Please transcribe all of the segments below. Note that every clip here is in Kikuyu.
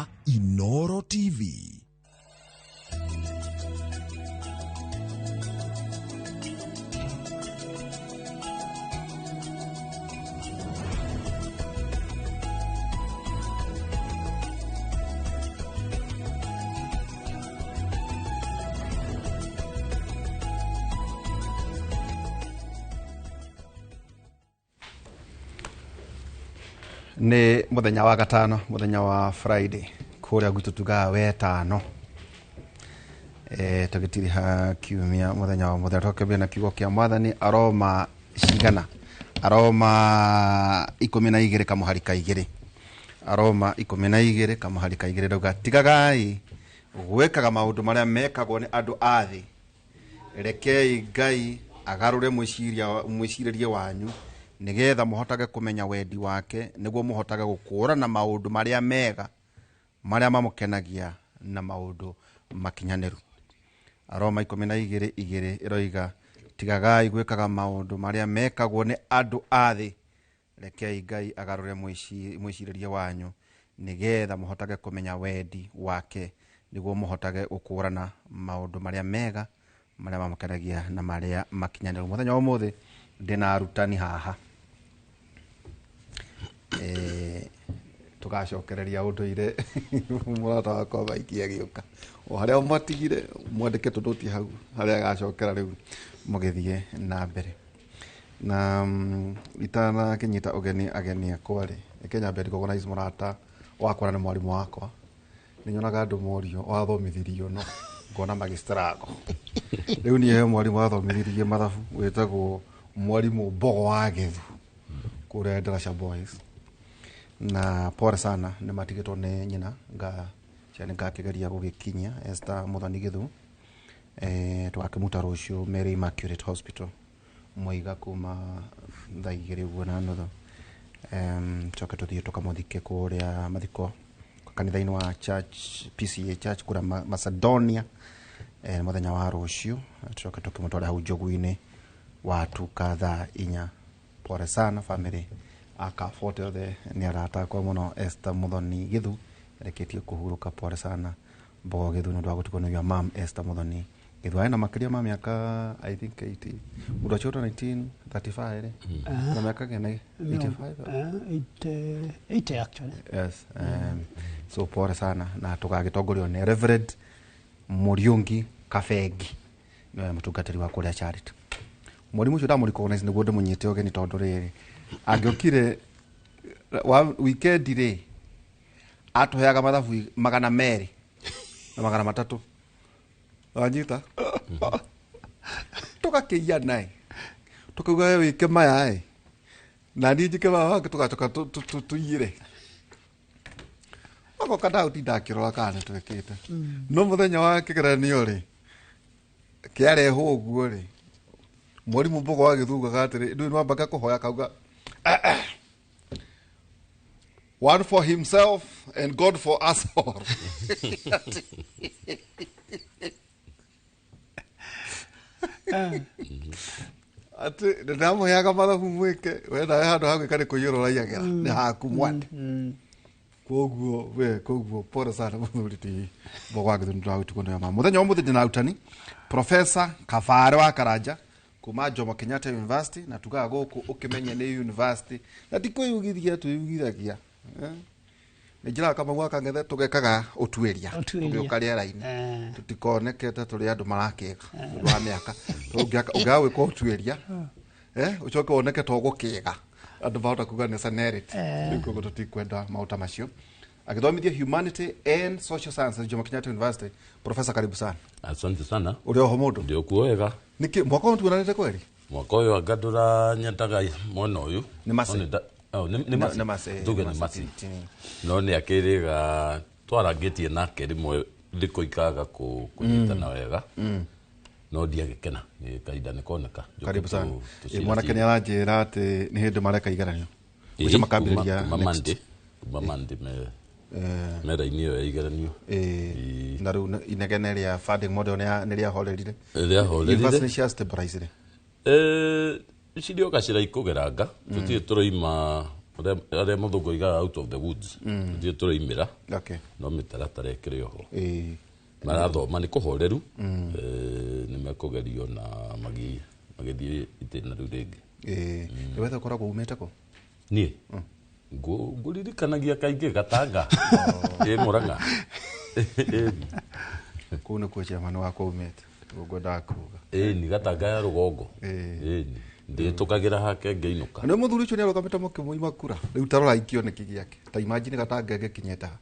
wa Inoro TV. Nĩ mũthenya wa gatano, mũthenya wa Friday, kũrĩa gwitũ tugaga wetano. Tũgĩtiriha kiumia mũthenya wa mũthenya tũkĩambia na kiugo kĩa mwathani Aroma cigana? Aroma 12 kamũhari ka 2. Aroma 12 kamũhari ka 2 rauga tigagai gwĩkaga maũndũ marĩa mekagwo nĩ andũ a thĩ, rekei Ngai agarũre mwĩcirĩrie wanyu nĩgetha mũhotage kũmenya wendi wake, nĩguo mũhotage gũkũũrana maũndũ marĩa mega marĩa mamũkenagia na maũndũ makinyanĩru. Aroma 12:2 ĩroiga tigagai gwĩkaga maũndũ marĩa mekagwo nĩ andũ a thĩ, rekei Ngai agarũre mwĩcirĩrie wanyu nĩgetha mũhotage kũmenya wendi wake, nĩguo mũhotage gũkũũrana maũndũ marĩa mega marĩa mamũkenagia na marĩa makinyanĩru. Mũthenya wa ũmũthĩ ndĩna arutani haha. Tũgacokereria ũndũire mũrata wakwa Mike agĩũka. O harĩa mwatigire mwandĩke tũnũti hau harĩa agacokera rĩu mũgĩthiĩ na mbere. Na itanakĩnyita ũgeni ageni akwa rĩ, reke nyambe recognize mũrata wakwa na nĩ mwarimũ wakwa. Nĩ nyonaga andũ morio wathomithirio no ngona magĩstruggle. Rĩu niĩ he mwarimũ wathomithirie mathabu wĩtagwo mwarimũ Mbogo wa Gĩthu kũrĩa Darasha Boys. Na pole sana nĩ matigĩtwo nĩ nyina, nga ciana ngakĩgeria gũgĩkinyia Esther Muthoni Gĩthu. Tũgakĩmuta rũciũ Mary Immaculate Hospital Muiga kuma thaa igĩrĩ ũguo na nuthu. Coke tũthiĩ tũkamũthike kũrĩa mathiko kanitha-inĩ wa church, PCA Church kũrĩa Macedonia, mũthenya wa rũciũ. Tũcoke tũkĩmũtware hau Njogu-inĩ watuka thaa 4. Pole sana family aka 40 othe nĩ arata akwa mũno. Esther Muthoni Gĩthu arekĩtie kũhurũka, pole sana. Mbogo Gĩthu nĩ ũndũ wa gũtigwo nĩ your mom Esther Muthoni Gĩthu. Arĩ na makĩria ma mĩaka I think 80, mũndũ aciarĩtwo 1935 rĩ, na mĩaka kena 85? 80 actually. Yes, so pole sana, na tũgagĩtongorio nĩ Reverend Muriungi Kabengi, nĩwe mũtungatĩri wa kũrĩa Charity. Mwarimu ũcio ndamũ-recognize nĩguo ndĩmũnyite ũgeni, tondũ rĩrĩ angĩokire wa weekend rĩ atũheaga mathabu 200 na 300, wanyita tũgakĩiya naĩ tũkauga we wĩke maya ĩ na niĩ njĩke maya mangĩ, tũgacoka tũiyĩre agoka ndagũtinda akĩrora kana nĩ twĩkĩte. No mũthenya wa kĩgeranio rĩ kĩarehwo ũguo rĩ, mwarimũ Mbogo wa Gĩthu augaga atĩrĩ, ndũĩ nĩwambaga kũhoya, akauga one for himself and God for us all. Atĩ ndamũheaga mathabu mwĩke, we nawe handũ ha gwĩka nĩ kũiyũra ũraiyagĩra nĩ haku mwande. Koguo we, koguo pole sana mũthuri ti Mbogo wa Gĩthu nĩ ndĩragũtigwo nĩ mama. Mũthenya wa ũmũthĩ ndĩna arutani Professor Kabare wa Karanja kuma Jomo Kenyatta University, na tugaga gũkũ ũkĩmenye nĩ university na ti kwĩyugithia twĩyugithagia. Nĩ njĩraga Kamau wa Kang'ethe tũgekaga ũtuĩria Ũtuĩria. tũgĩũka rĩera-inĩ tũtikoneke ta tũrĩ andũ marakĩga nĩ ũndũ wa mĩaka. Ũngĩaga gwĩka ũtuĩria, ũcoke woneke ta ũgũkĩga, andũ mahota kuga nĩ senility. Rĩu koguo tũtikwenda maũndũ ta macio. Agĩthomithia Humanity and Social Sciences Jomo Kenyatta University. Professor, karibu sana. Asante sana. Ũrĩ oho mũndũ? Ndio kuo wega. Nĩkĩ mwaka ũyũ tuonanĩte kweri? Mwaka ũyũ anga ndũranyendaga mwena ũyũ. Nĩ Mace. No nĩ Mace. Nĩ Mace, Tuge nĩ nĩ Mace, Mace. ti. No nĩ akĩrĩga twarangĩtie nake rĩmwe thikũ ikaga kũnyitana wega. No ndiagĩkena, nĩ kahinda nĩ koneka. Njoke Karibu sana. tũciracie. Mwanake nĩ aranjĩra atĩ nĩ hĩndĩ mareka igeranio. Ĩĩ, Ũcio makambĩrĩria kuma next. Monday. Kuma Monday me raini ĩyo ya igeranio. Ĩĩ, na rĩu inegene rĩa funding model nĩ rĩahorerire. Rĩahorerire. University cia stabilize rĩ. Cirĩ o gacĩra ikũgeranga, tũtirĩ tũroima Arĩa mũthũngũ oigaga out of the woods, ithuĩ tũraimĩra. No mĩtaratara ĩkĩrĩ oho. Marathoma nĩ kũhoreru. Nĩ mekũgerio na magĩthiĩ itĩna rĩu rĩngĩ. Nĩ wetha ũkoragwo umĩte kũ? Niĩ ngũririkanagia kaingĩ Gatanga ĩ Mũrang'a. Kũu nĩkuo chairman wakwa umĩte, ũguo ngwendaga kuga. Ĩni Gatanga ya rũgongo. Ĩni ndĩtũkagĩra hake ngĩinũka. Nĩ mũthuri ũcio nĩ arũgamĩte mũkĩmũima kura. Rĩu ta rora kĩoneki gĩake, ta imagine Gatanga ĩgĩkinyĩte ha.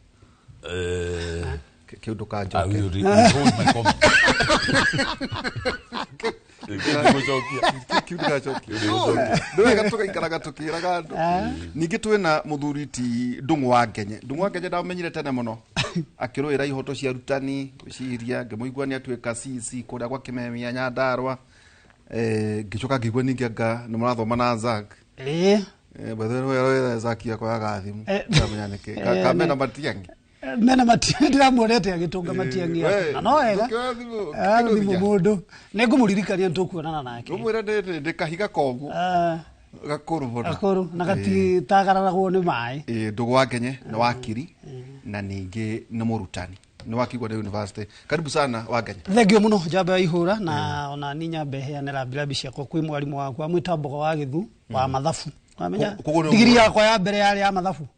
Kĩu ndũkanjoke. I will withhold my comment. Ndĩgũcokia. Kĩu ndũgacokia. Nĩ wega tũgaikaraga tũkĩraga andũ. Ningĩ twĩna mũthuri ti Ndung'u wa Ngenye. Ndung'u wa Ngenye ndamenyire tene mũno akĩrũĩra ihoto cia arutani, ngwĩciria ngĩmũigua nĩ atuĩka CC kũrĩa gwa Kĩmemia Nyandarua. Ngĩcoka ngĩigua ningĩ anga nĩ mũrathoma na Zack. By the way, Zack yakwa yaga thimũ. Ndamenya nĩkĩ. Kamena Matiang'i. Mena Matiang'i ndĩramuonete agĩtũnga Matiang'i na no wega. Ndũkĩoya thimũ, Thimũ kĩndũ mũndũ nĩ ngũmũririkania nĩ tũkuonana nake. Ũmwĩre ndĩ kahiga komũ gakũrũ mũno. Gakũrũ na gatitagararagwo nĩ maĩ. Ndũgũ wa Ngenye nĩ wakiri na ningĩ nĩ mũrutani, nĩ wakigwa nĩ university. Karibu sana wa Ngenye. Thengio mũno njamba ya ihũra, na ona ni nyambe heane rambirambi ciakwa kwĩ mwarimũ wakwa mwĩta Mbogo wa Gĩthu wa mathabu. Wamenya Koguo nĩ ndigiri yakwa ya mbere yarĩ ya mathabu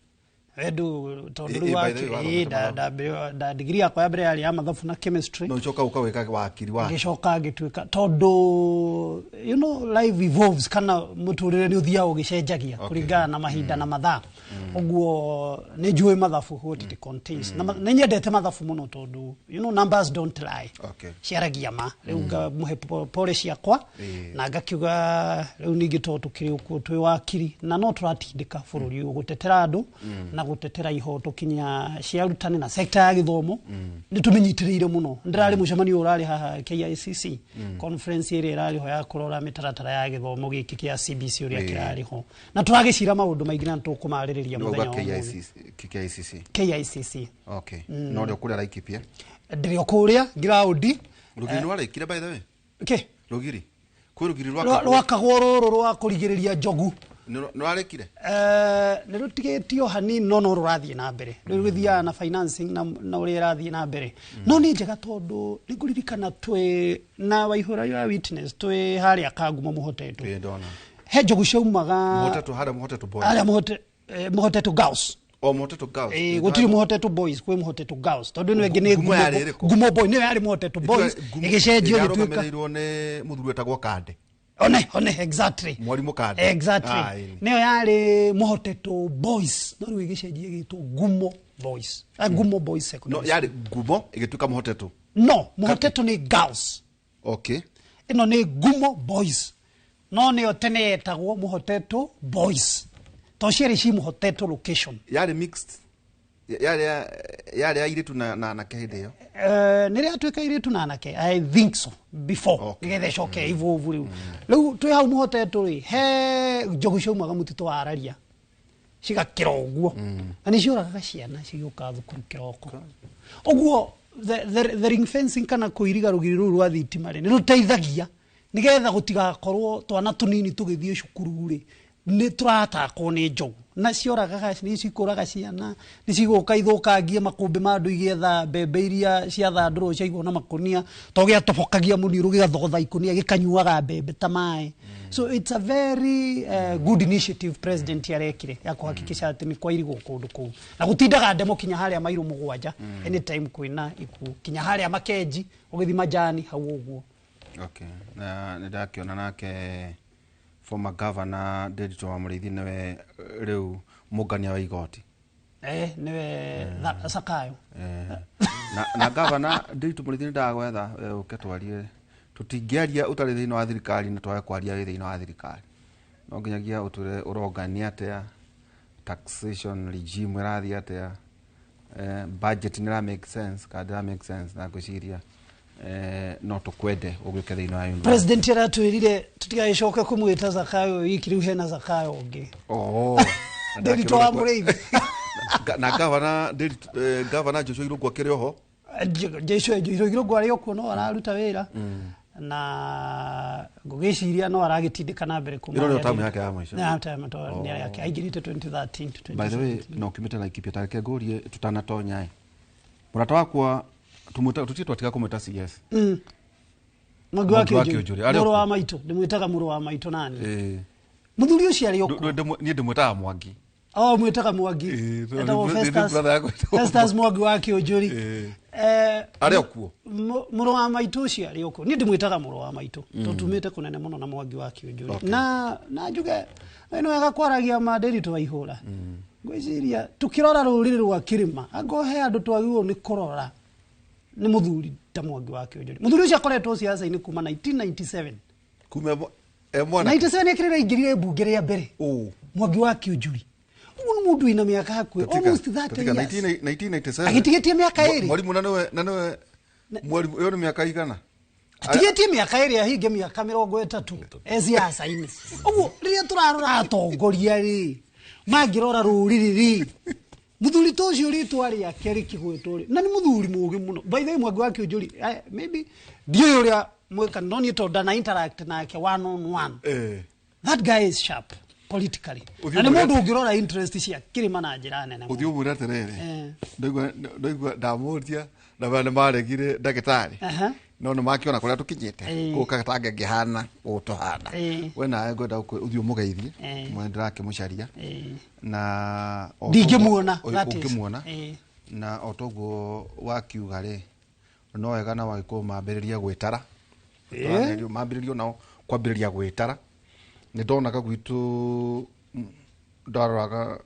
wendu tondũ rĩu By the way, wathomete mathabu. nda ndigiri yakwa ya mbere yarĩ ya mathabu na chemistry. No ũcoka ũkawĩka wakiri wa Ngĩcoka ngĩtuĩka tondũ you know life evolves, kana mũtũrĩre nĩ ũthiaga ũgĩcenjagia kũringana na mahinda na mathaa. Ũguo nĩ njũĩ mathabu, what it contains, na nĩ nyendete mathabu mũno tondũ you know numbers don't lie. Ciaragia ma. Rĩu ngamũhe pole ciakwa na ngakiuga rĩu ningĩ tondũ tũkĩrĩ ũkuo twĩ wakiri na no tũratindĩka bũrũri ũyũ gũtetera andũ na gũtetera ihoto kinya cia arutani na sekta ya gĩthomo nĩ tũmĩnyitĩrĩire mũno. Ndĩrarĩ mũcemanio ũrarĩ haha KICC, conference ĩrĩa ĩrarĩ ho ya kũrora mĩtaratara ya gĩthomo gĩkĩ kĩa CBC ũrĩa kĩrarĩ ho, na tũragĩcira maũndũ maingĩ na nĩtũkũmarĩrĩria Nĩ mũthenya wauga wa ũmũthĩ. KICC? KICC. KICC. Okay, no rĩo kũrĩa Laikipia? Ndĩrĩ o kũrĩa ngiraũndi. Rũgiri nĩ warĩkire, by the way? Kĩ? Rũgiri, kwĩ rũgiri Rwakagwo rũrũ rwa kũrigĩrĩria njogu. Nĩ warĩkire? Nĩ rũtigĩtio hanini no rũrathiĩ na mbere rĩu, rũthiaga na financing na ũrĩa ĩrathiĩ na mbere, no nĩ njega tondũ nĩ ngũririkana twĩ na Waihũra ya witness twĩ harĩa Kangumo Mũhotetwo. Ĩĩ, ndona. He njogu ciaumaga. Mũhotetwo harĩa Mũhotetwo Boys? Harĩa Mũhotetwo Girls. O Mũhotetwo Girls. Gũtirĩ Mũhotetwo Boys, kwĩ Mũhotetwo Girls tondũ ĩno ĩngĩ nĩ Ngumo yarĩ ĩrĩkũ? Ngumo Boy nĩyo yarĩ Mũhotetwo Boys, ĩgĩcenjio ĩgĩtuĩka Yarũgamĩrĩirwo nĩ mũthuri wetagwo Kande. One exactly. Mwarimũ Kande. Exactly. Ah, ĩni. Nĩyo yarĩ Mũhotetwo Boys, no rĩu ĩgĩcenjia ĩgĩtwo Ngumo Boys, Ngumo Boys No Secondary. yarĩ Ngumo ĩgĩtuĩka Mũhotetwo? No, Mũhotetwo nĩ Girls. Ĩno nĩ Ngumo Boys, no nĩyo tene yetagwo Mũhotetwo Boys to cierĩ ci Mũhotetwo location. Yarĩ mixed, yarĩ ya airĩtu na anake hĩndĩ ĩyo? Nĩ rĩatuĩka airĩtu na anake, I think so, before nĩgetha ĩcoke evolve. Rĩu twĩ hau Mũhotetwo rĩ, he njogu ciaumaga mũtitũ wa Araria cigakĩra ũguo na nĩ ciũragaga ciana cigĩũka thukuru kĩroko. Ũguo the ring fencing kana kũiriga rũgiri rũu rwa thitima rĩ, nĩ rũteithagia nĩgetha gũtigakorwo twana tũnini tũgĩthiĩ cukuru rĩ, nĩ tũratakwo nĩ njogu na cioragaga, nĩ cikũraga ciana, nĩ cigũka ithũkangie makũmbĩ ma andũ igĩetha mbembe iria ciathandũrwo ciaigwo na makũnia, to gĩatobokagia mũniũrũ gĩgathogotha ikũnia gĩkanyuaga mbembe ta maĩ. So it's a very good initiative president arekire ya kuhakikisha atĩ nĩ kwairigwo kũndũ kũu na gũtindaga ndemo kinya harĩa mairũ 7 anytime kwĩna ikuũ, kinya harĩa Makenji ũgĩthi majani hau ũguo. Okay, na nĩ ndakĩona nake former governor Ndiritu wa Mũrĩithi nĩwe rĩu mũngania wa igoti. Nĩwe Sakayo. Na governor Ndiritu Mũrĩithi, nĩ ndagwetha ũke twarie. Tũtingĩaria ũtarĩ thĩinĩ wa thirikari na twage kwaria wĩ thĩinĩ wa thirikari. No nginyagia ũtwĩre ũrongania atĩa, taxation regime ĩrathiĩ atĩa, budget nĩ ĩra make sense kana ndĩra make sense, na ngwĩciria no tũkwende ũgĩũke thĩinĩ wa university. President aratwĩrire tũtigagĩcoke kũmwĩta Zakayo wiki, rĩu hena Zakayo ũngĩ. Oh. Ndiritu wa Mũrĩithi. Na gavana Governor Joshua Irũngũ akĩrĩ oho? Joshua Irũngũ arĩ okuo, no araruta wĩra. Na ngũgĩciria no aragĩtindĩka na mbere kuma Ĩno nĩyo harĩa tamu yake ya mũico? Nĩ tamu nĩ yake aingĩrĩte 2013 to By the way, 2017. no kimĩte Laikipia tareke ngũrie tũtanatonya ĩ mũrata wakwa tũmwĩta tũtie twatiga kũmwĩta CS. Mwangi wa Mwangi wa Kĩũnjũri. Kĩũnjũri, arĩ Mũrũ okuo? wa maitũ, ndĩmwĩtaga mũrũ wa maitũ nani. Ĩĩ. Mũthuri ũcio arĩ okuo. Niĩ ndĩmwĩtaga Mwangi. Oh, mwĩtaga Mwangi. Ĩĩ, no, Etagwo nĩ brother yakwa ĩtagwo Festus Mwangi wa Kĩũnjũri. Ĩĩ. Arĩ okuo? Mũrũ wa maitũ ũcio arĩ okuo. Niĩ ndĩmwĩtaga mũrũ wa maitũ. Tondũ tumĩte kũnene mũno na Mwangi wa Kĩũnjũri. Okay. Na njuge nĩ wega kwaragia ma Ndĩritũ wa ihũra. Ngwĩciria tũkĩrora rũrĩrĩ rwa kĩrĩma, angorwo he andũ twagĩrĩirwo nĩ kũrora nĩ mũthuri ta Mwangi wa Kĩũnjũri. Mũthuri ũcio akoretwo siasa-inĩ kuma 1997. Kuma e mwana. 97 ekĩrĩra aingĩrire mbunge rĩa mbere. Ũ. Mwangi wa Kĩũnjũri. Ũguo nĩ mũndũ wĩna mĩaka hakuhĩ almost 30 Katika years. 1997. Agĩtigĩtie mĩaka ĩrĩ. Mwarimu na nĩwe mwarimu ĩyo nĩ mĩaka igana. Atigĩtie mĩaka ĩrĩ ahinge mĩaka 30 e siasa-inĩ. Ũguo rĩrĩa tũrarora atongoria rĩ, mangĩrora rũrĩrĩ rĩ, mũthuri ta ũcio rĩtwa rĩake rĩkĩgwetwo rĩ, na nĩ mũthuri mũũgĩ mũno. By the way, Mwangi wa Kĩũnjũri, maybe ndiũĩ ũrĩa mwĩka, no niĩ tondũ ndana interact nake one on one. That guy is sharp politically. Ũthiũ Na nĩ mwĩre mũndũ ũngĩrora interest cia kĩrĩma na njĩra nene mũno. Ũthiũ mwĩre atĩrĩrĩ, ndaigua ndamũria na nĩ maregire ndagĩtarĩ. No nĩ makĩona kũrĩa tũkinyĩte, kũu gatangĩngĩhana ũũ tũhana. We nawe ngwenda ũthiĩ ũmũgeithie, mwene ndĩrakĩmũcaria. Na o Ndingĩmuona, toguo- that is. ũngĩmuona. Na o toguo wakiuga rĩ, no wega na wagĩkorwo mambĩrĩrie gwĩtara. Mambĩrĩrio nao kwambĩrĩria gwĩtara. Nĩ ndonaga gwitũ, ndaroraga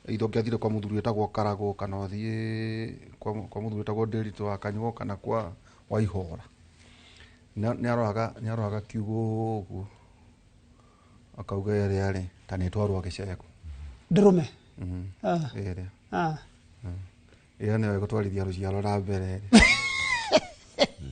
itho ngĩathire kwa mũthuri wĩtagwo Karagũ, kana ũthiĩ kwa mũthuri wĩtagwo Ndĩritũ wa Kanyuo, kana kwa Waihora. Nĩ aroraga kiugo ũguo akauga ĩrĩa rĩ ta nĩ twarwo gĩcegũ. Ndũrũme. Ĩrĩa. Ĩyo nĩyo ĩgũtwarithia rũciaro na mbere.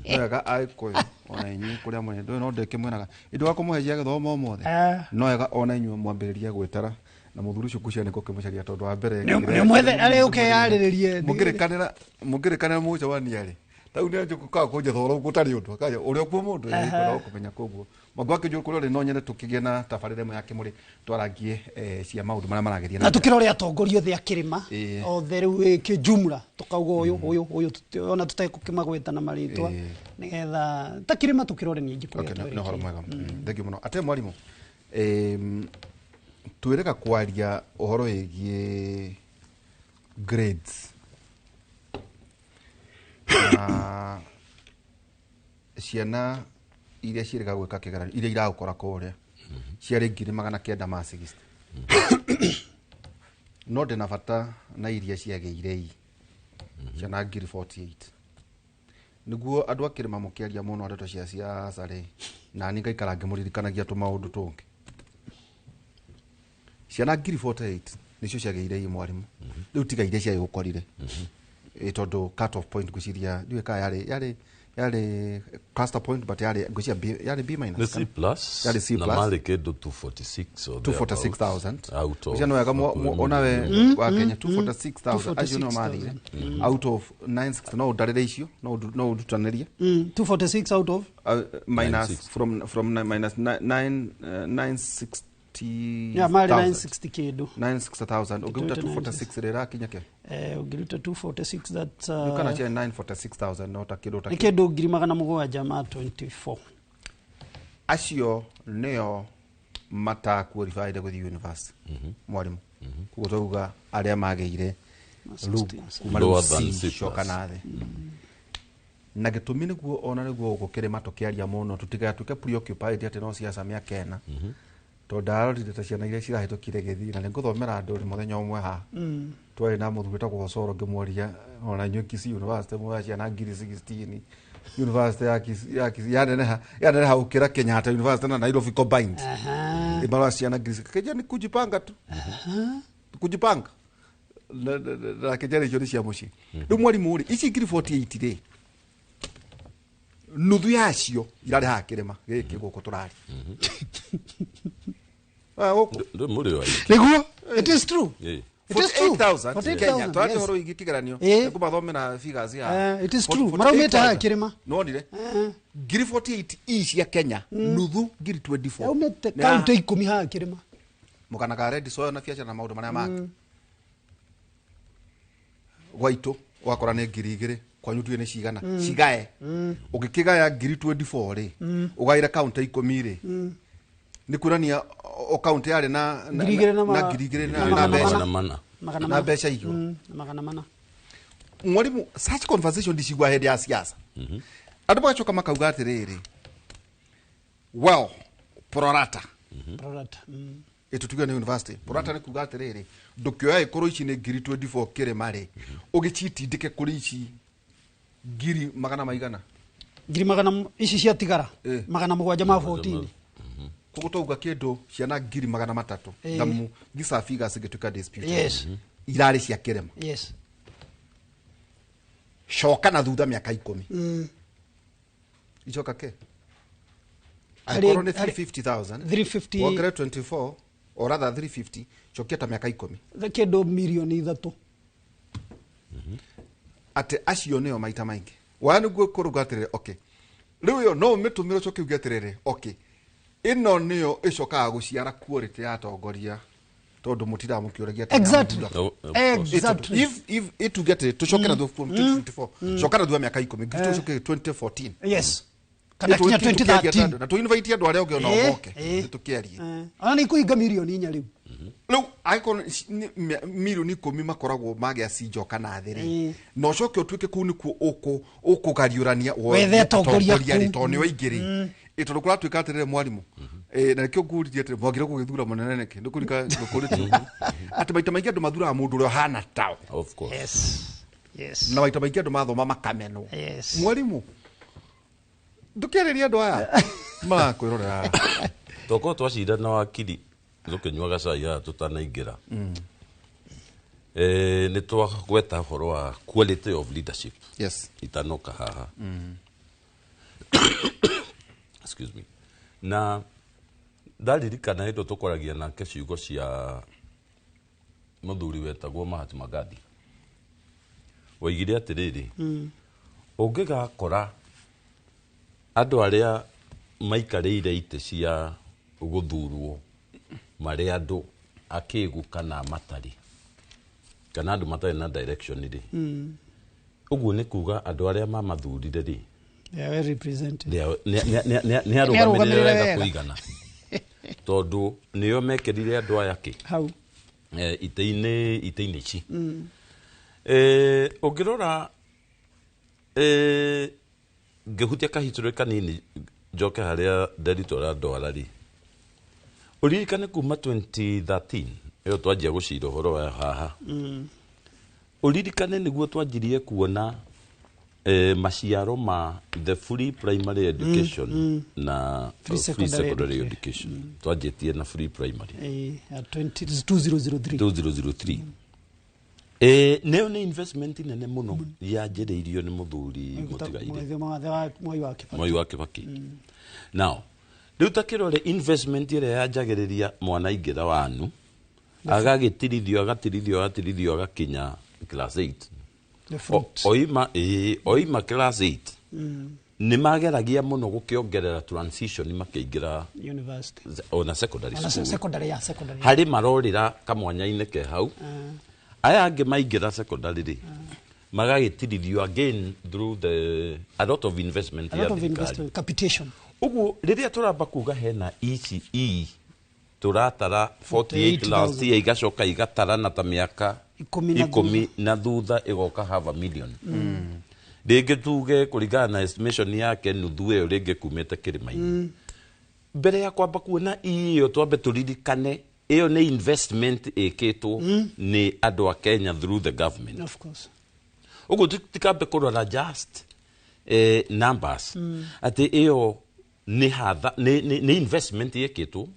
Wega Agĩkũyũ ona inyuĩ kũrĩa mũrĩ, ndũĩ no ndĩkĩmwĩraga ĩndĩ wa kũmũhe gĩthomo ũmũthĩ. No wega ona inyuĩ mwambĩrĩrie gwĩtara na mũthuri ũcio ngwĩciria nĩ gũkĩmũcaria tondũ wa mbere Nĩ ũmwethe arĩ ũkeyarĩrĩrie. Mũngĩrĩkanĩra mũcemania rĩ, tau nĩ njũkaga kũnjetha ũrĩa gũtarĩ ũndũ, akaja ũrĩa kuo mũndũ, kwenda kũmenya koguo. Mwangi wa Kĩũnjũri kũrĩa ũrĩ no nyende tũkĩgĩe na tabarĩra ĩmwe ya kĩmũrĩ twarangie cia maũndũ marĩa maragĩthiĩ na Na mbere. tũkĩrore atongoria othe a kĩrĩma, othe rĩu kĩjumla, tũkauga ũyũ, ũyũ, ũyũ, ona tũtekũkĩmagweta na marĩtwa, nĩgetha ta kĩrĩma tũkĩrore nĩ aingĩ kũrĩa Okay, nĩ ũhoro twerekeire. mwega. Thank you mũno. Ate mwarimũ, twĩrĩga kwaria ũhoro wĩgiĩ grades na ciana iria ciĩrĩga gwĩka kĩgeranio iria iragũkora kũrĩa ciarĩ 960. No ndĩna bata na iria ciagĩire i ciana 48. Nĩguo andũ a kĩrĩma mũkĩaria mũno ndeto cia siasa rĩ, na niĩ ngaikara ngĩmũririkanagia tũmaũndũ tũngĩ. Ciana 48 nĩcio ciagĩire i mwarimũ. Rĩu tiga iria ciagĩgũkorire. Tondũ cut off point ngwĩciria ndiũĩ kana yarĩ cluster point, but yarĩ ngwĩciria B, yarĩ B minus. Nĩ C plus. Yarĩ C Na plus. marĩ kĩndũ 246 or Two forty six thousand. thereabouts. Out of Ũcio nĩ wega ona we wa Kenya, 246,000. Acio nĩo mathire. Out of 960, no ũndarĩre icio, no ũndutanĩrie. 246 out of? Minus 960. from minus nine, 960 Yeah, marĩ thousand. 960 kĩndũ. 960,000. Ũngĩruta Ũngĩruta 246 rĩ, ĩrakinya kĩ? Ũngĩruta 246, that's, Kana cia 946,000, no ta kĩndũ ta nĩ kĩu. kĩndũ ngiri magana mũgwanja ma 24. Acio nĩo mata qualified gũthiĩ university. Mwarimũ. Koguo twauga arĩa magĩire rĩu kuma rĩu Lower than C C plus. coka na thĩ. Na gĩtũmi nĩguo ona nĩguo gũkũ kĩrĩma tũkĩaria mũno tũtigatuĩke preoccupied atĩ no siasa mĩaka ĩna. Tondũ ndarorire ta ciana iria cirahĩtũkire gĩthiĩ, na nĩngũthomera andũ rĩ mũthenya ũmwe haha. Twarĩ na mũthuri wĩtagwo Osoro ngĩmworia ona inyuĩ Kisii University muoya ciana ngiri 16. University ya Kisii, ya Kisii yaneneha, yaneneha gũkĩra Kenyatta University na Nairobi combined. Ĩmarora ciana ngiri six-, Kenya ni kujipanga tu. Kujipanga. Na Kenya icio nĩ cia mũciĩ. Rĩu mwarimũ rĩ, ici ngiri 48 rĩ, nuthu yacio irarĩ haha kĩrĩma gĩkĩ gũkũ tũrarĩ. Gũkũ. Ndũ mũrĩ wa Nĩguo, it is true. It is true. 48,000 48,000, Kenya twathi yes. horo ingi kigeranio Eh. ngumathomera figures ya Eh, it is true. Maraumĩte haha kĩrĩma. nonire ngiri 48 i cia Kenya nuthu ngiri 24 Yaumĩte Nĩ haha. kaunti 10 haha kĩrĩma. Mũgana ka red soil na biacara na maũndũ marĩa mangĩ gwaitũ wakora nĩ 2,000 kwanyu tuge nĩ cigana cigae ũngĩkĩgaya ngiri 24 rĩ ũgaĩre kaunti 10 rĩ nĩ kuonania o kaunti yarĩ na na- 2,000 na na 2,000 na na magana mbeca mana. mana. Magana na mana. mbeca igũrũ Na magana mana. Mwarimu, such conversation ndicigua hĩndĩ ya siasa. Andũ magacoka makauga atĩrĩrĩ, well, prorata. Prorata. Ĩtũtuge nĩ university prorata nĩ kuga atĩrĩrĩ, ndũkĩoya ĩkorwo ici nĩ ngiri 24 kĩrĩma rĩ, ũgĩcitindĩke kũrĩ ici ngiri magana maigana. Ngiri magana ici ciatigara Eh. 700 ma 14. Koguo twauga kĩndũ ciana ngiri 300 Eh. thamu these are figures ingĩtuĩka disputed. Yes. Irarĩ cia kĩrĩma. Yes. Coka na thutha mĩaka 10. Icoka ke Harĩ- angĩkorwo nĩ harĩ- 350,000 350 wongerere 24 or rather 350, cokia ta mĩaka 10. Kĩndũ mirioni 3. Atĩ acio nĩo maita maingĩ waya nĩguo kũrũga atĩrĩrĩ, okay, rĩu ĩyo no ũmĩtũmĩre ũcoke uge atĩrĩrĩ, okay, ĩno nĩyo ĩcokaga gũciara quality ya atongoria tondũ mũtindaga mũkĩũragia atĩ Exactly. nĩamũthuraga. No, of course. Exactly. If ituge atĩrĩ tũcoke na thutha from 2024, coka na thutha mĩaka 10 tũcoke 2014. Yes. Kana kinya 2013. Na tũinvite andũ arĩa ũngĩ ona Eh, moke eh. tũkĩarie. Eh, ona nĩ ikũhinga mirioni 4 rĩu. Rĩu angĩkorwo nĩ mirioni 10 makoragwo magĩa cinjo kana thĩ rĩ, Eh. na ũcoke ũtuĩke kũu nĩkuo ũkũgariũrania Wethe atongoria rĩ kũu. tondũ nĩo aingĩ rĩ. Ĩ tondũ kũratuĩka atĩrĩrĩ mwarimũ, na nĩkĩo ngũririe atĩrĩ mwagĩrĩirwo gũgĩthura mũnene nĩkĩ nĩkũrika ngũkũrĩtie ũguo atĩ maita maingĩ andũ mathuraga mũndũ ũrĩa ũhana tao. Of course. Yes. Yes. Na maita maingĩ andũ mathoma makamenwo. Yes. Mwarimũ, ndũkĩarĩria andũ aya marakwĩrorera. Tokorwo twacira na wakiri tũkĩnyuaga cai haha tũtanaingĩra, nĩ twagweta ũhoro wa quality of leadership. Yes. Itanoka haha, excuse me, na ndaririkana hĩndĩ tũkwaragia nake ciugo cia mũthuri wetagwo Mahatma Gandhi oigire atĩrĩrĩ, ũngĩgakora andũ arĩa maikarĩire itĩ cia gũthurwo marĩ andũ akĩgu kana matarĩ kana andũ matarĩ na direction rĩ, ũguo nĩ kuga andũ arĩa mamathurire rĩ, They are well represented. nĩ Nĩ arũgamĩrĩre arũgamĩrĩre wega wega. kũigana tondũ nĩo mekĩrire andũ aya kĩ Hau. Itĩ-inĩ ici. Ũngĩrora, ngĩhutia kahistory kanini njoke harĩa Nderitu arandwara rĩ, ũririkane kuma 2013 ĩyo twanjia gũcira ũhoro wa haha, ũririkane nĩguo twanjirie kuona maciaro ma the free primary education na Free free secondary secondary education. Twanjĩtie na free primary. Ya 20 2003. 2003. Nĩyo nĩ investment nene mũno yanjĩrĩirio nĩ mũthuri mũtigaire Mwai wa Kibaki. Mwai wa Kibaki. Now rĩu ta kĩrore investment ĩrĩa yanjagĩrĩria mwana aingĩra wanu agagĩtirithio agatirithio agatirithio agakinya class 8. The fruit. Oima oima class 8 nĩ mageragia mũno gũkĩongerera transition makĩingĩra University. ona secondary Ona school. secondary, ya secondary. Harĩ marorĩra kamwanya-inĩ ke hau, aya angĩ maingĩra secondary rĩ magagĩtirithio again through the a lot of investment A ya lot of thirikari. investment capitation. Ũguo rĩrĩa tũramba kuga hena ECE tũratara 48 last year igacoka igatarana ta mĩaka Ikũmi na ikũmi na thutha ĩgoka half a million rĩngĩ tuge kũringana na estimation yake nuthu ĩyo rĩngĩ kumĩte kĩrĩma-inĩ. Mbere ya kwamba kuona ĩyo twambe tũririkane ĩyo nĩ investment ĩkĩtwo nĩ andũ a Kenya through the government. Of course. Ũguo tutikambe kũrora just numbers atĩ ĩyo nĩ hatha nĩ investment ĩkĩtwo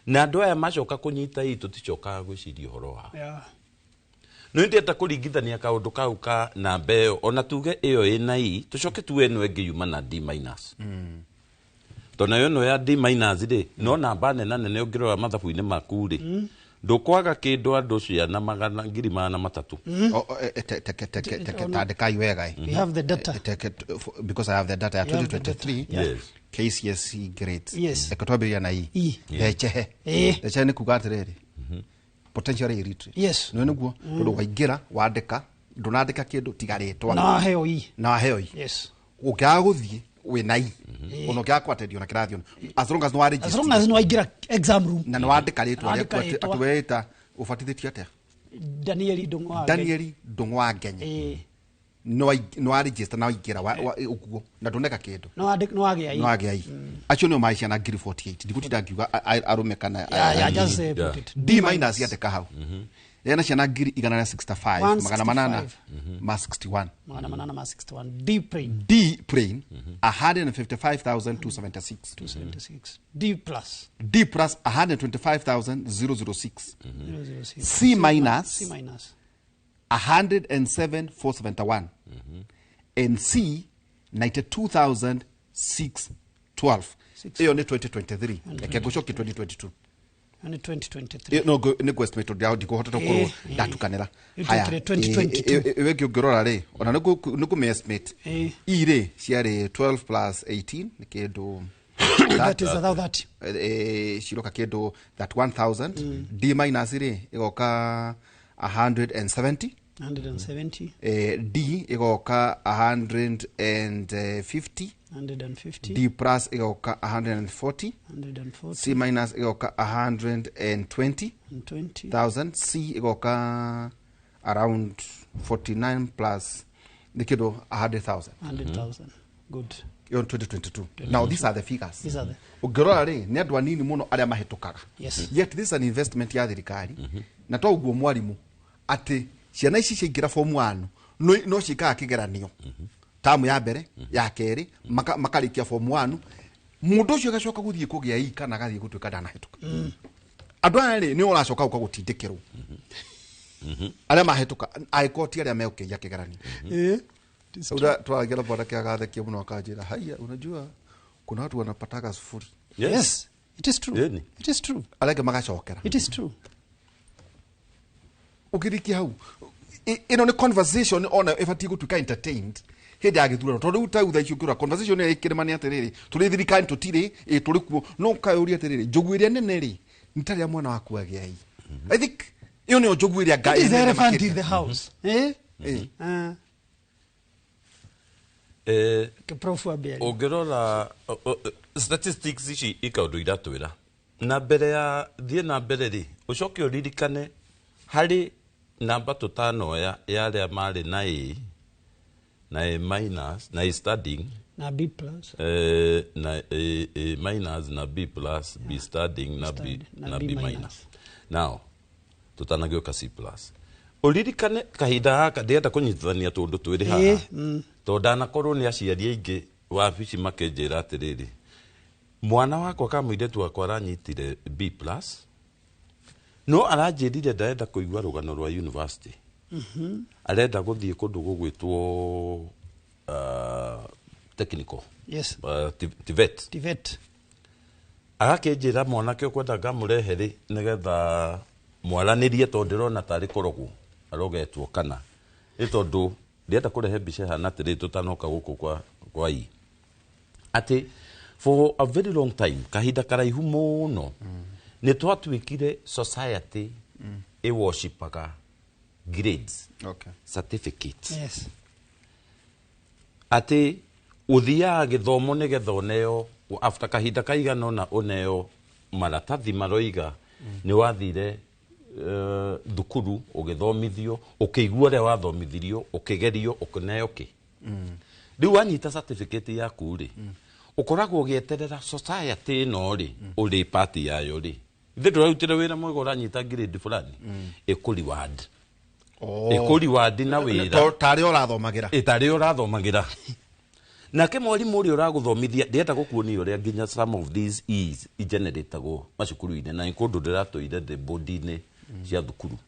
na andũ aya macoka kũnyita ĩ tũticokaga gwĩciria ũhoro wao. No ndĩrenda kũringithania kaũndũ kau ka namba ĩyo ona tuge ĩyo ĩna i tũcoke tuge ĩno ĩngĩ yuma na D minus, tondũ nayo ĩno ya D minus rĩ no namba nena nene ũngĩrora mathabu-inĩ maku rĩ. Ndũkwaga kĩndũ andũ ciana magana ngiri magana matatũ. Oh, oh, teke teke teke tandĩkai wega. We have the data. Teke, because I have the data ya You have the data. 2023. Yeah. Yes. KCSE grades. Yes. Reke twambĩrĩria na E. E. Ndechehe. Ndechehe nĩ kuga atĩrĩrĩ, potentially illiterate. Yes. Nĩ nĩguo tondũ waingĩra wandĩka, ndũnandĩka kĩndũ tiga rĩtwa. Na waheo E. Na waheo E. Yes. Ũngĩaga gũthiĩ wĩna E, ona ũngĩaga kwatendio na kĩrathi, ona as long as nĩ As long as nĩ waingĩra exam room. na nĩ wandĩka rĩtwa Wandĩka rĩaku atĩ rĩtwa. atĩ weĩta ũbatithĩtio atĩa? Danieli Ndung'u wa Ngenye. Danieli Ndung'u wa Ngenye. Nĩ wa register na waingĩra ũguo na ndũneka kĩndũ. Nĩ wagĩa E. Nĩ wagĩa E. Acio nĩo marĩ ciana ngiri 48. Ndigũtinda ngiuga arũme kana Yeah, just put it. D minus yandĩka hau ena ciana ngiri igana rĩa 65 magana manana ma 61. Magana manana ma 61. D plain. D plain, 155,276. 276. D plus. D plus, 125,006. 006. C minus. C minus. 107,471, and C 92,612. Ĩyo nĩ 2023. Reke ngũcokie 2022. Nĩ 2023. Ĩ, no nĩ ngũ-estimate tondũ ndikũhota gũkorwo ndatukanĩra. Haya. 2022. Ĩyo ĩngĩ ũngĩrora rĩ, ona nĩ ngũmĩ-estimate. E rĩ, ciarĩ 12 plus 18 nĩ kĩndũ That is about that. Ciroka kĩndũ 31,000. D minus rĩ, ĩgoka 170. 170. D ĩgoka 150. 150. D plus ĩgoka 140. 140. C minus ĩgoka 120 And 20. thousand. C ĩgoka around 49 plus nĩ kĩndũ 100,000. 100,000. Good. Ĩyo nĩ 2022. Now these are the figures. These are the Ũngĩrora rĩ, nĩ andũ anini mũno arĩa mahĩtũkaga. Yet this is an investment ya thirikari, na to ũguo mwarimũ atĩ ciana ici ciaingĩra form 1 no ciĩkaga kĩgeranio tamu ya mbere, ya kerĩ, makarĩkia form 1, mũndũ ũcio agacoka gũthiĩ kũgĩa I kana agathiĩ gũtuĩka ndanahĩtũka. Andũ aya rĩ, nĩ ũracoka gũka gũtindĩkĩrwo arĩa mahĩtũka, angĩkorwo ti arĩa megũkĩia kĩgeranio. Twaragia na bwana agathekia mũno, akanjĩra, "Haiya, unajua kuna watu wanapataga sufuri." Yes. It is true. Ĩni. It is true. Arĩa angĩ magacokera. It is true. Ũkĩrikia hau, ĩno nĩ conversation ona ĩbatiĩ gũtuĩka entertained hĩndĩ ya gĩthurano, tondũ rĩu ta thaa ici ũngĩrora conversation ĩyo ĩkĩrĩma nĩ atĩrĩrĩ, tũrĩ thirikari tũtirĩ ĩ tũrĩ kuo, no ũkayũria atĩrĩrĩ, njogu ĩrĩa nene rĩ, nĩ ta rĩrĩa mwana waku agĩa I. I think ĩyo nĩyo njogu ĩrĩa It is the nene elephant makĩria. in the house. Eh? Prof Abiari. Ũngĩrora statistics ici i kaũndũ iratwĩra na mbere ya thiĩ na mbere rĩ, ũcoke ũririkane harĩ namba tũtanoya ya arĩa marĩ na A na A minus na A studying Na B plus. Na A minus na B plus, B studying na B Study, na na B B minus. Minus. Now tũtanagĩũka C plus, ũririkane kahinda gaka ndĩrenda kũnyitithania tũndũ twĩrĩ haha, tondũ ndanakorwo nĩ aciari aingĩ wabici makĩnjĩra atĩrĩrĩ, mwana wakwa ka mũirĩtu wakwa aranyitire B plus, no aranjĩrire ndarenda kũigua rũgano rwa university, arenda gũthiĩ kũndũ gũgwĩtwo technical, TVET. TVET. Agakĩnjĩra mwanake ũkwenda ngamũrehe rĩ, nĩgetha mwaranĩrie, tondũ ndĩrona tarĩ kũrogwo arogetwo, kana nĩ tondũ ndĩrenda kũrehe mbica ĩhana atĩrĩ tũtanoka gũkũ kwa i atĩ for a very long time, kahinda karaihu mũno, nĩ twatuĩkire society ĩworshipaga grades, certificates, atĩ ũthiaga gĩthomo nĩgetha ũneo after kahinda kaigana ũna ũneo maratathi maroiga nĩ wathire thukuru, ũgĩthomithio, ũkĩigua ũrĩa wathomithirio, ũkĩgerio, ũkĩneo kĩ. Rĩu wanyita certificate yaku rĩ, ũkoragwo ũgĩeterera society ĩno rĩ ũrĩ part yayo rĩ, ithe ndũrarutire wĩra mwega, ũranyita grade fulani, ĩkũ reward. Ĩkũ reward na wĩra. Tarĩ ũrathomagĩra. Ĩtarĩ ũrathomagĩra. Nake mwarimũ ũrĩa ũragũthomithia, ndĩrenda gũkuonia ũrĩa nginya some of these E's igeneratagwo macukuru-inĩ, na nĩ kũndũ ndĩratũire ndĩ bodi-inĩ cia thukuru.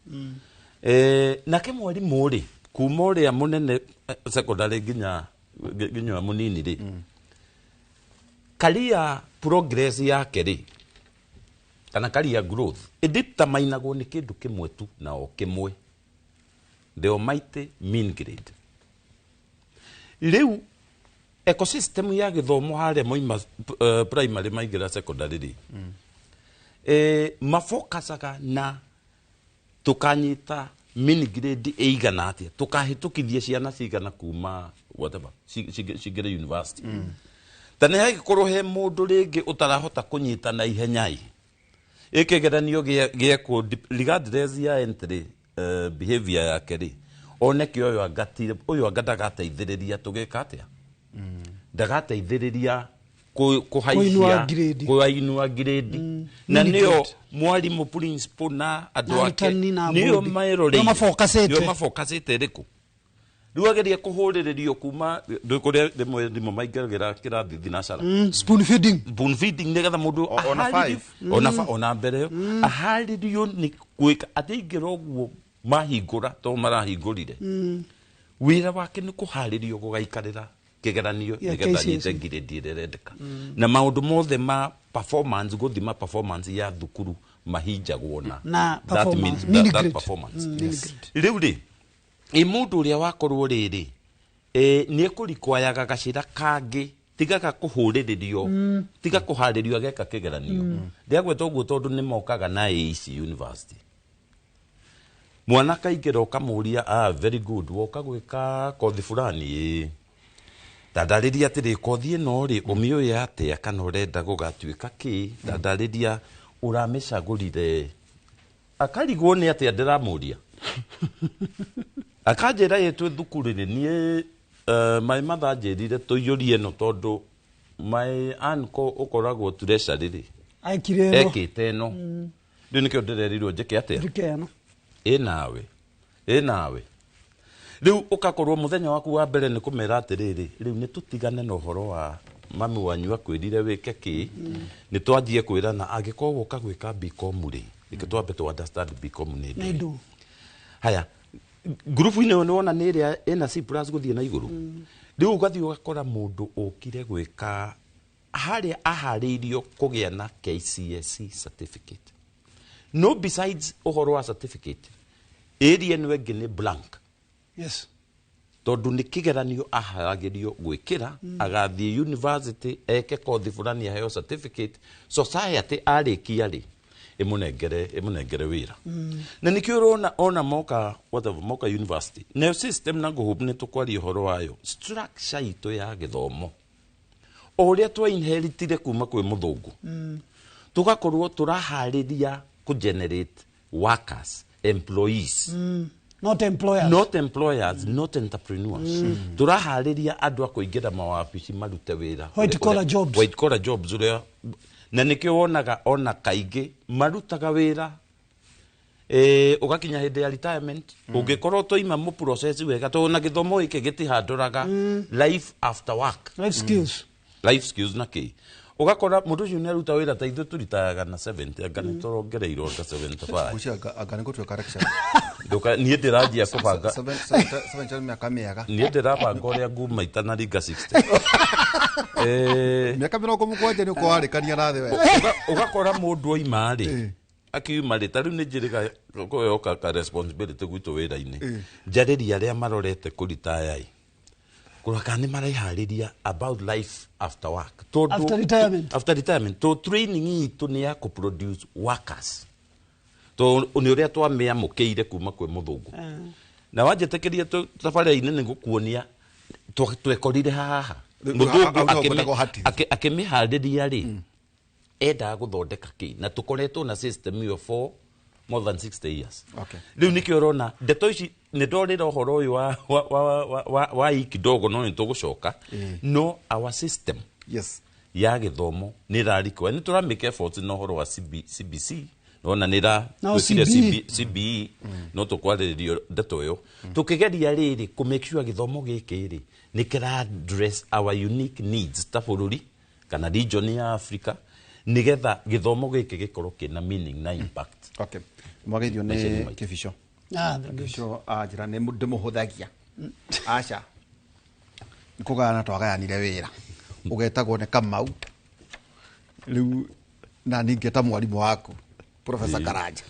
Nake mwarimũ rĩ, kuma ũrĩa mũnene secondary nginya ũrĩa mũnini rĩ, career progress yake rĩ, Kana career growth ĩdeterminagwo nĩ kĩndũ kĩmwe tu na o kĩmwe, the almighty mean grade. Rĩu ecosystem ya gĩthomo harĩa moima primary maingĩra secondary rĩ, mafokacaga na tukanyita mean grade ĩigana atĩa, tukahĩtũkithia ciana cigana kuma whatever cingĩre university. Ta nĩ hagĩkorwo he mũndũ rĩngĩ ũtarahota kũnyita na ihenya ĩ ĩkĩgeranio gĩekwo regardless ya entry behavior yake rĩ, oneke ũyũ angatire ũyũ anga ndagateithĩrĩria tũgĩka atĩa, ndagateithĩrĩria Kũinua kũhaicia grade. kũinua grade, na Mini nĩo grade. mwarimũ, principal na andũ Na ake arutani na nĩo board. meroreire. Nĩo mafocusĩte. Nĩo mafocusĩte ĩrĩkũ. Rĩu ageria kũhũrĩrĩrio kuma ndũ kũrĩa rĩmwe rĩmwe maingagĩra kĩrathi thinacara. Spoon feeding. Spoon feeding nĩgetha mũndũ Ona five. ona mbere ĩyo aharĩrio nĩ gwĩka atĩ aingĩra ũguo mahingũra to marahingũrire, wĩra wake nĩ kũharĩrio gũgaikarĩra kĩgeranio Ya nĩgetha KCSE. anyite grade ĩrĩa ĩrendeka, na maũndũ mothe ma performance, gũthima performance ya thukuru mahinjagwo na Na that performance, means, mini that grade. performance. Mini grade. Rĩu rĩ, ĩ mũndũ ũrĩa wakorwo rĩrĩ nĩ ekũrikwayaga gacĩra kangĩ tigaga kũhũrĩrĩrio, tiga kũharĩrio ageka kĩgeranio. Ndĩagweta ũguo tondũ nĩ mokaga na AEC university, mwana kaingĩra ũkamũria, "Ah, very good, woka gwĩka kothi fulani?" "Ĩĩ." "Tandarĩria atĩrĩ, kothi ĩno rĩ, ũmĩũĩ atĩa kana ũrenda gũgatuĩka kĩ? Tandarĩria ũramĩcagũrire." Akarigwo nĩ atĩa ndĩramũria. Akanjĩra, "Ĩ twĩ thukuru rĩ, niĩ my mother anjĩrire tũiyũrie ĩno tondũ my uncle ũkoragwo treasury rĩ Aikire ĩno. ekĩte ĩno. Rĩu nĩkĩo ndĩrerirwo njĩke atĩa?" Njĩke ĩno. Ĩ nawe rĩu ũgakorwo mũthenya waku wa mbere nĩ kũmera atĩrĩrĩ, rĩu nĩ tũtigane na ũhoro wa mami wanyu akwĩrire wĩke kĩ, nĩ twanjie kwĩrana angĩkorwo woka gwĩka BCom rĩ, reke twambe tũ understand BCom nĩ Nĩ ndũ. ndũ. Haya, ngurubu-inĩ ĩyo nĩ wona nĩ ĩrĩa ĩna C plus gũthiĩ na igũrũ. Rĩu ũgathiĩ ũgakora mũndũ ũkire gwĩka harĩa aharĩirio kũgĩa na KCSE certificate, no besides ũhoro wa certificate area ĩno ĩngĩ nĩ blank. Tondũ nĩ kĩgeranio aharagĩrio gwĩkĩra, agathiĩ university eke kothi fulani, aheo certificate, society arĩkia rĩ ĩmũnengere wĩra. Na nĩkĩo ũrona ona moka whatever, moka university nayo system na ngũhũbu nĩ tũkwaria ũhoro wayo, structure itũ ya gĩthomo o ũrĩa twa inheritire kuma kwĩ mũthũngũ, tũgakorwo tũraharĩria kũ generate workers, employees. Not employers. Not employers, not entrepreneurs. Tũraharĩria andũ a kũingĩra mawabici marute wĩra. White collar jobs. White collar jobs ũrĩa, na nĩkĩo wonaga ona kaingĩ marutaga wĩra ũgakinya hĩndĩ ya retirement, ũngĩkorwo twaima mũ process wega, tondũ na gĩthomo gĩkĩ gĩtihandũraga life after work. Life skills. Life skills na kĩ, ũgakora mũndũ ũcio nĩ aruta wĩra ta ithuĩ tũritayaga na 70, anga nĩ tũrongereirwo anga 75. Ngwĩciria anga nĩ gũtuĩka lecturer. Niĩ ndĩranjia kũbanga. Seven mĩaka mĩega. Niĩ ndĩrabanga ũrĩa nguma itanaringa 60. Mĩaka 70 nĩ ũkorwo warĩkania na thĩ we. Ũgakora mũndũ oima rĩ, akiuma rĩ, ta rĩu nĩ njĩrĩga kũyoka ka responsibility gwitũ wĩra-inĩ, njarĩria arĩa marorete kũritaya ĩ, kũrora kana nĩ mareharĩria about life after work. After retirement. After retirement, to training itũ nĩ ya kũproduce workers, to nĩ ũrĩa twamĩamũkĩire kuma kwĩ mũthũngũ. Na wanjĩtĩkĩria thabarĩ-inĩ nĩ ngũkuonia twekorire haha. Rĩu, Mũthũngũ hau nĩho ngwendaga ũhatithie. Akĩmĩharĩria rĩ, endaga gũthondeka kĩ, na tũkoretwo na system ĩyo for more than 60 years. Rĩu nĩkĩo ũrona ndeto ici nĩ ndorĩra ũhoro ũyũ wa i kidogo, no nĩ tũgũcoka, no our system ya gĩthomo nĩ ĩrarikwa nĩ tũramake efforts na ũhoro wa CBC, nona nĩ No, ĩratwĩkire. CBE. CBE no tũkwarĩrĩrio ndeto ĩyo tũkĩgeria rĩrĩ kũ make sure gĩthomo gĩkĩ rĩ nĩ kĩra address our unique needs ta bũrũri kana region ya Africa, nĩgetha gĩthomo gĩkĩ gĩkorwo kĩna meaning na impact. Okay, mwageithio Maica-inĩ nĩ maitũ. Kĩbico. Ah, very good. Kĩbico anjĩra nĩ ndĩmũhũthagia, aca nĩ kũgayana twagayanire wĩra ũgetagwo nĩ Kamau. Rĩu Na ningĩ ta mwarimũ waku, Professor Karanja,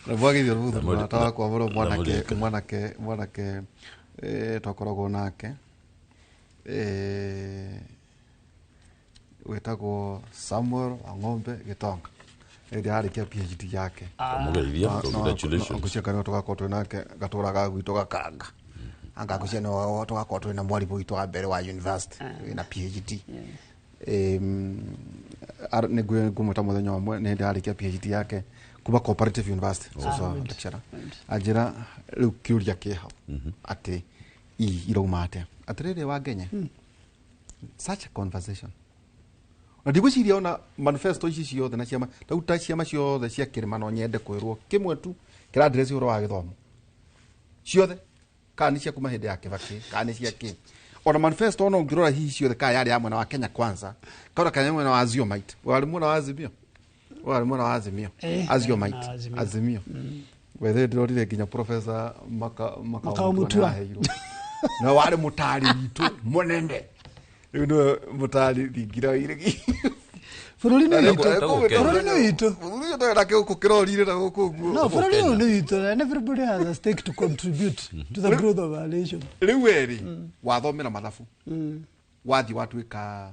na mwagithio rũthũ mũrata wakwa mũno, mwanake mwanake mwanake twakoragwo nake wĩtagwo Samuel Wang'ombe Gĩtonga, ĩrĩa arĩkia PhD yake. Mũgeithia, congratulations. Ngũcia kanitha tũgakorwo twĩ nake gatũraga gwitũ gakanga anga ngũcia no tũgakorwo twĩ na mwarimũ witũ wa mbere wa university wĩna PhD. Nĩ ngũmwĩta mũthenya ũmwe, nĩ hĩndĩ arĩkia PhD yake kuma Cooperative University, so lecturer anjĩra rĩu kĩũria kĩ hau atĩ i irauma atĩa atĩrĩrĩ wa Kenya, such a conversation, na ndigwĩciria ona manifesto ici ciothe na ciama tau ta ciama ciothe cia kĩrĩma, no nyende kwĩrwo kĩmwe tu kĩraddress ũhoro wa gĩthomo ciothe, kana nĩ cia kuma hĩndĩ ya Kibaki, kana nĩ cia kĩ, ona manifesto ona ũngĩrora hihi ciothe, kana yarĩ ya mwena wa Kenya Kwanza, kana kana mwena wa Aziomite, warĩ mwena wa Azimio, warĩ mwena wa Azimio. Aziomite. Na Azimio. Azimio wethe ndĩrorire nginya Professor Makau. Makau Mutua. Nĩaheirwo. Na warĩ mũtari witũ mũnene, rĩu nĩwe mũtari thingira wa iregi. Bũrũri nĩ witũ. Etagwo Kenya. Bũrũri nĩ witũ. Bũrũri ũyũ nake gũkũ kĩrorire na gũkũ ũguo. No, bũrũri ũyũ nĩ witũ and everybody has a stake to contribute to the growth of our nation. Rĩu werĩ wathomera mathabu, wathiĩ watuĩka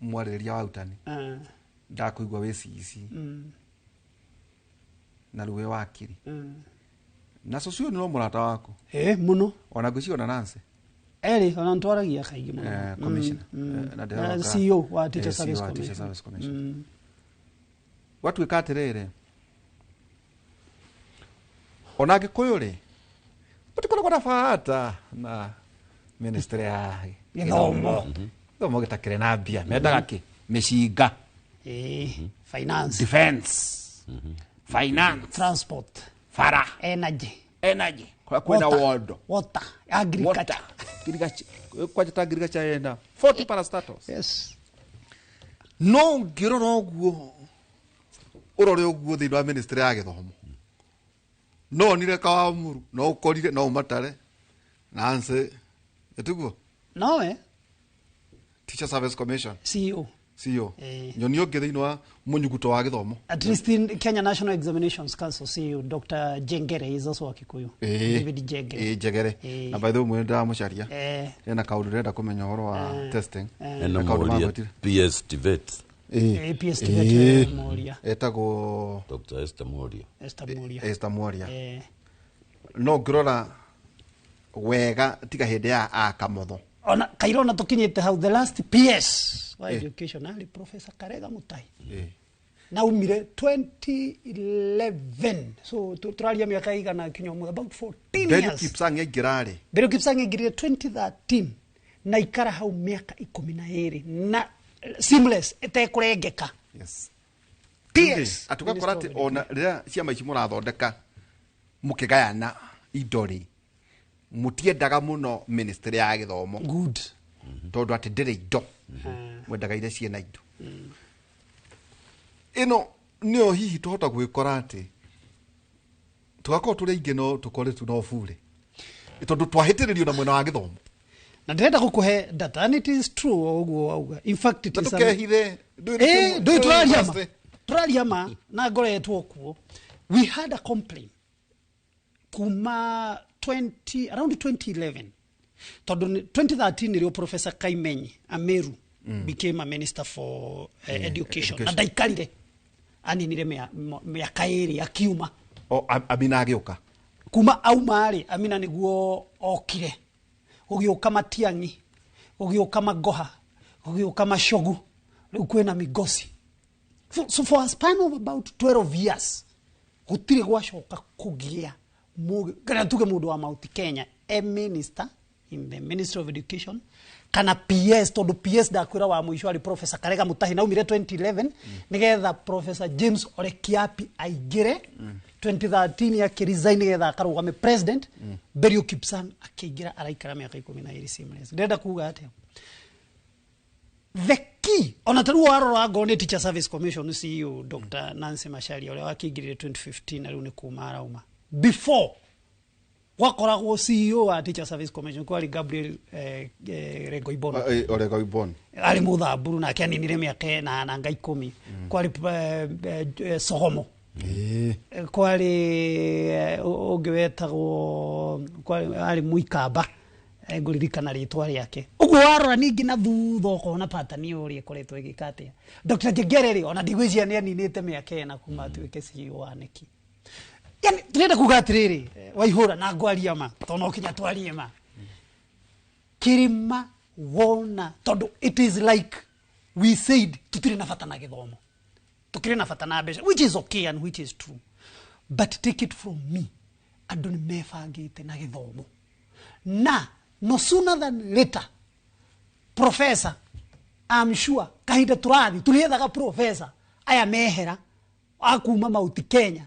mwarĩrĩria wa utani, ndakũigua wĩ CEC na rĩu wĩ wakiri na cũcũ ũyũ nĩ mũrata waku. Eh, mũno. Ona ngwĩciria ona Nancy. Erĩ ona ntwaragia kaingĩ mũno. Commissioner. Na ndĩroka- CEO wa Teacher CEO Service wa Teacher Commission. Service Commission. Gwatuĩka atĩrĩrĩ, ona Gĩkũyũ rĩ, gũtikoragwo na bata na ministry ya Gĩthomo. Gĩthomo gĩtakĩrĩ na mbia, mendaga kĩ mĩcinga. Finance. Defense, finance. Transport. Bara. Energy. Energy, kũrĩa kwĩna Water. wondo. Water, agriculture. Agriculture. Kwanja ta agriculture ena 40 parastatals. No ngĩrora ũguo, ũrore ũguo thĩinĩ wa ministry ya gĩthomo, no onire Kawamuru, no ũkorire no ũmatare Nancy ĩtiguo. Nowe. Teacher Service Commission. CEO. CEO. Nyoni ũngĩ thĩinĩ wa mũnyuguto wa gĩthomo. At least in Kenya National Examinations Council CEO Dr. Jengere is also wa Kikuyu. David Jengere. Njegere. Na by the way mwene ndĩramũcaria, ena kaũndũ ndĩrenda kũmenya ũhoro wa testing. Ena Na kaũndũ Moria magwetire. PS TVET. PS TVET, Moria. Etagwo Dr. Esther Moria. Esther Moria. Esther Moria. No ngĩrora wega tiga hĩndĩ ya akamotho. Ona kairo ona tukinyite hau, the last PS wa education ali Professor Karega Mutai na umire 2011, so turaria miaka igana kinya ũmũthĩ, about 14 Belio years. Kipsang aingĩra rĩ? Belio Kipsang aingĩrire 2013 na ikara hau miaka 12 na seamless ĩtekũrengeka. PS. Atugakora Minister atĩ of ona rĩrĩa ciama ici mũrathondeka mũkĩgayana indo rĩ, mũtiendaga mũno ministry ya gĩthomo. Good. Tondũ atĩ ndĩrĩ indo, mwendaga iria ciĩna indo. Ĩno nĩyo hihi tũhota gwĩkora atĩ tũgakorwo tũrĩ aingĩ no tũkore tu no burĩ tondũ twahĩtĩrĩrio na mwena wa gĩthomo. Na ndĩrenda gũkũhe data and it is true o ũguo wauga. In fact it Na is ndũkehithe. Ndũĩ tũraria ma, tũraria ma na ngoretwo kuo. We had a complaint kuma 20 around 2011, tondũ 2013 nĩrĩo Professor Kaimenyi Ameru became a minister for education, na ndaikarire, aninire mĩaka 2 akiuma. O Amina agĩũka. Kuma auma rĩ, Amina nĩguo okire, gũgĩũka Matiang'i, gũgĩũka Magoha, gũgĩũka Machogu, rĩu kwĩna Migosi. So for a span of about 12 years gũtirĩ gwacoka kũgĩa kana tuge mũndũ wa Mount Kenya a minister in the Ministry of Education kana PS, tondũ PS ndakwĩra wa mũico arĩ Professor Karega Mutahi na aumire 2011 nĩgetha Professor James Ole Kiapi aingĩre 2013, akĩresign nĩgetha akarũgame president. Belio Kipsang akĩingĩra, araikara mĩaka 12 seamless. Ndĩrenda kuga atĩa? The key ona tarĩu warora ngorwo nĩ Teacher Service Commission CEO Dr. Nancy Macharia ũrĩa wakĩingĩrire 2015 na rĩu nĩ kuma arauma, before Gwakoragwo CEO wa Teacher Service Commission kwari Gabriel Rengo Ibon. Orego Ibon. Arĩ mũthamburu, nake aninire mĩaka ĩnana nga 10. Kwari Sogomo. Kwarĩ ũngĩ wetagwo arĩ Mũikamba, ngũririkana rĩtwa rĩake. Ũguo warora ningĩ na thutha ũkona pattern ũrĩa ĩkoretwo ĩgĩka atĩa. Dr. Njengere rĩ, ona ndigwĩciria nĩ aninĩte mĩaka 4 kuma atuĩke CEO wa KNEC. Yani tũrenda kuga atĩrĩrĩ, Waihũra, na ngwaria ma, tondũ no kinya twarie ma, kĩrĩma wona, tondũ it is like we said, tutirĩ na bata na gĩthomo, tukĩrĩ na bata na mbeca, which is okay and which is true, but take it from me, andũ nĩ mebangĩte na gĩthomo, na no sooner than later, professor, I'm sure kahinda tũrathi tũrĩethaga professor aya mehera akuma Mount Kenya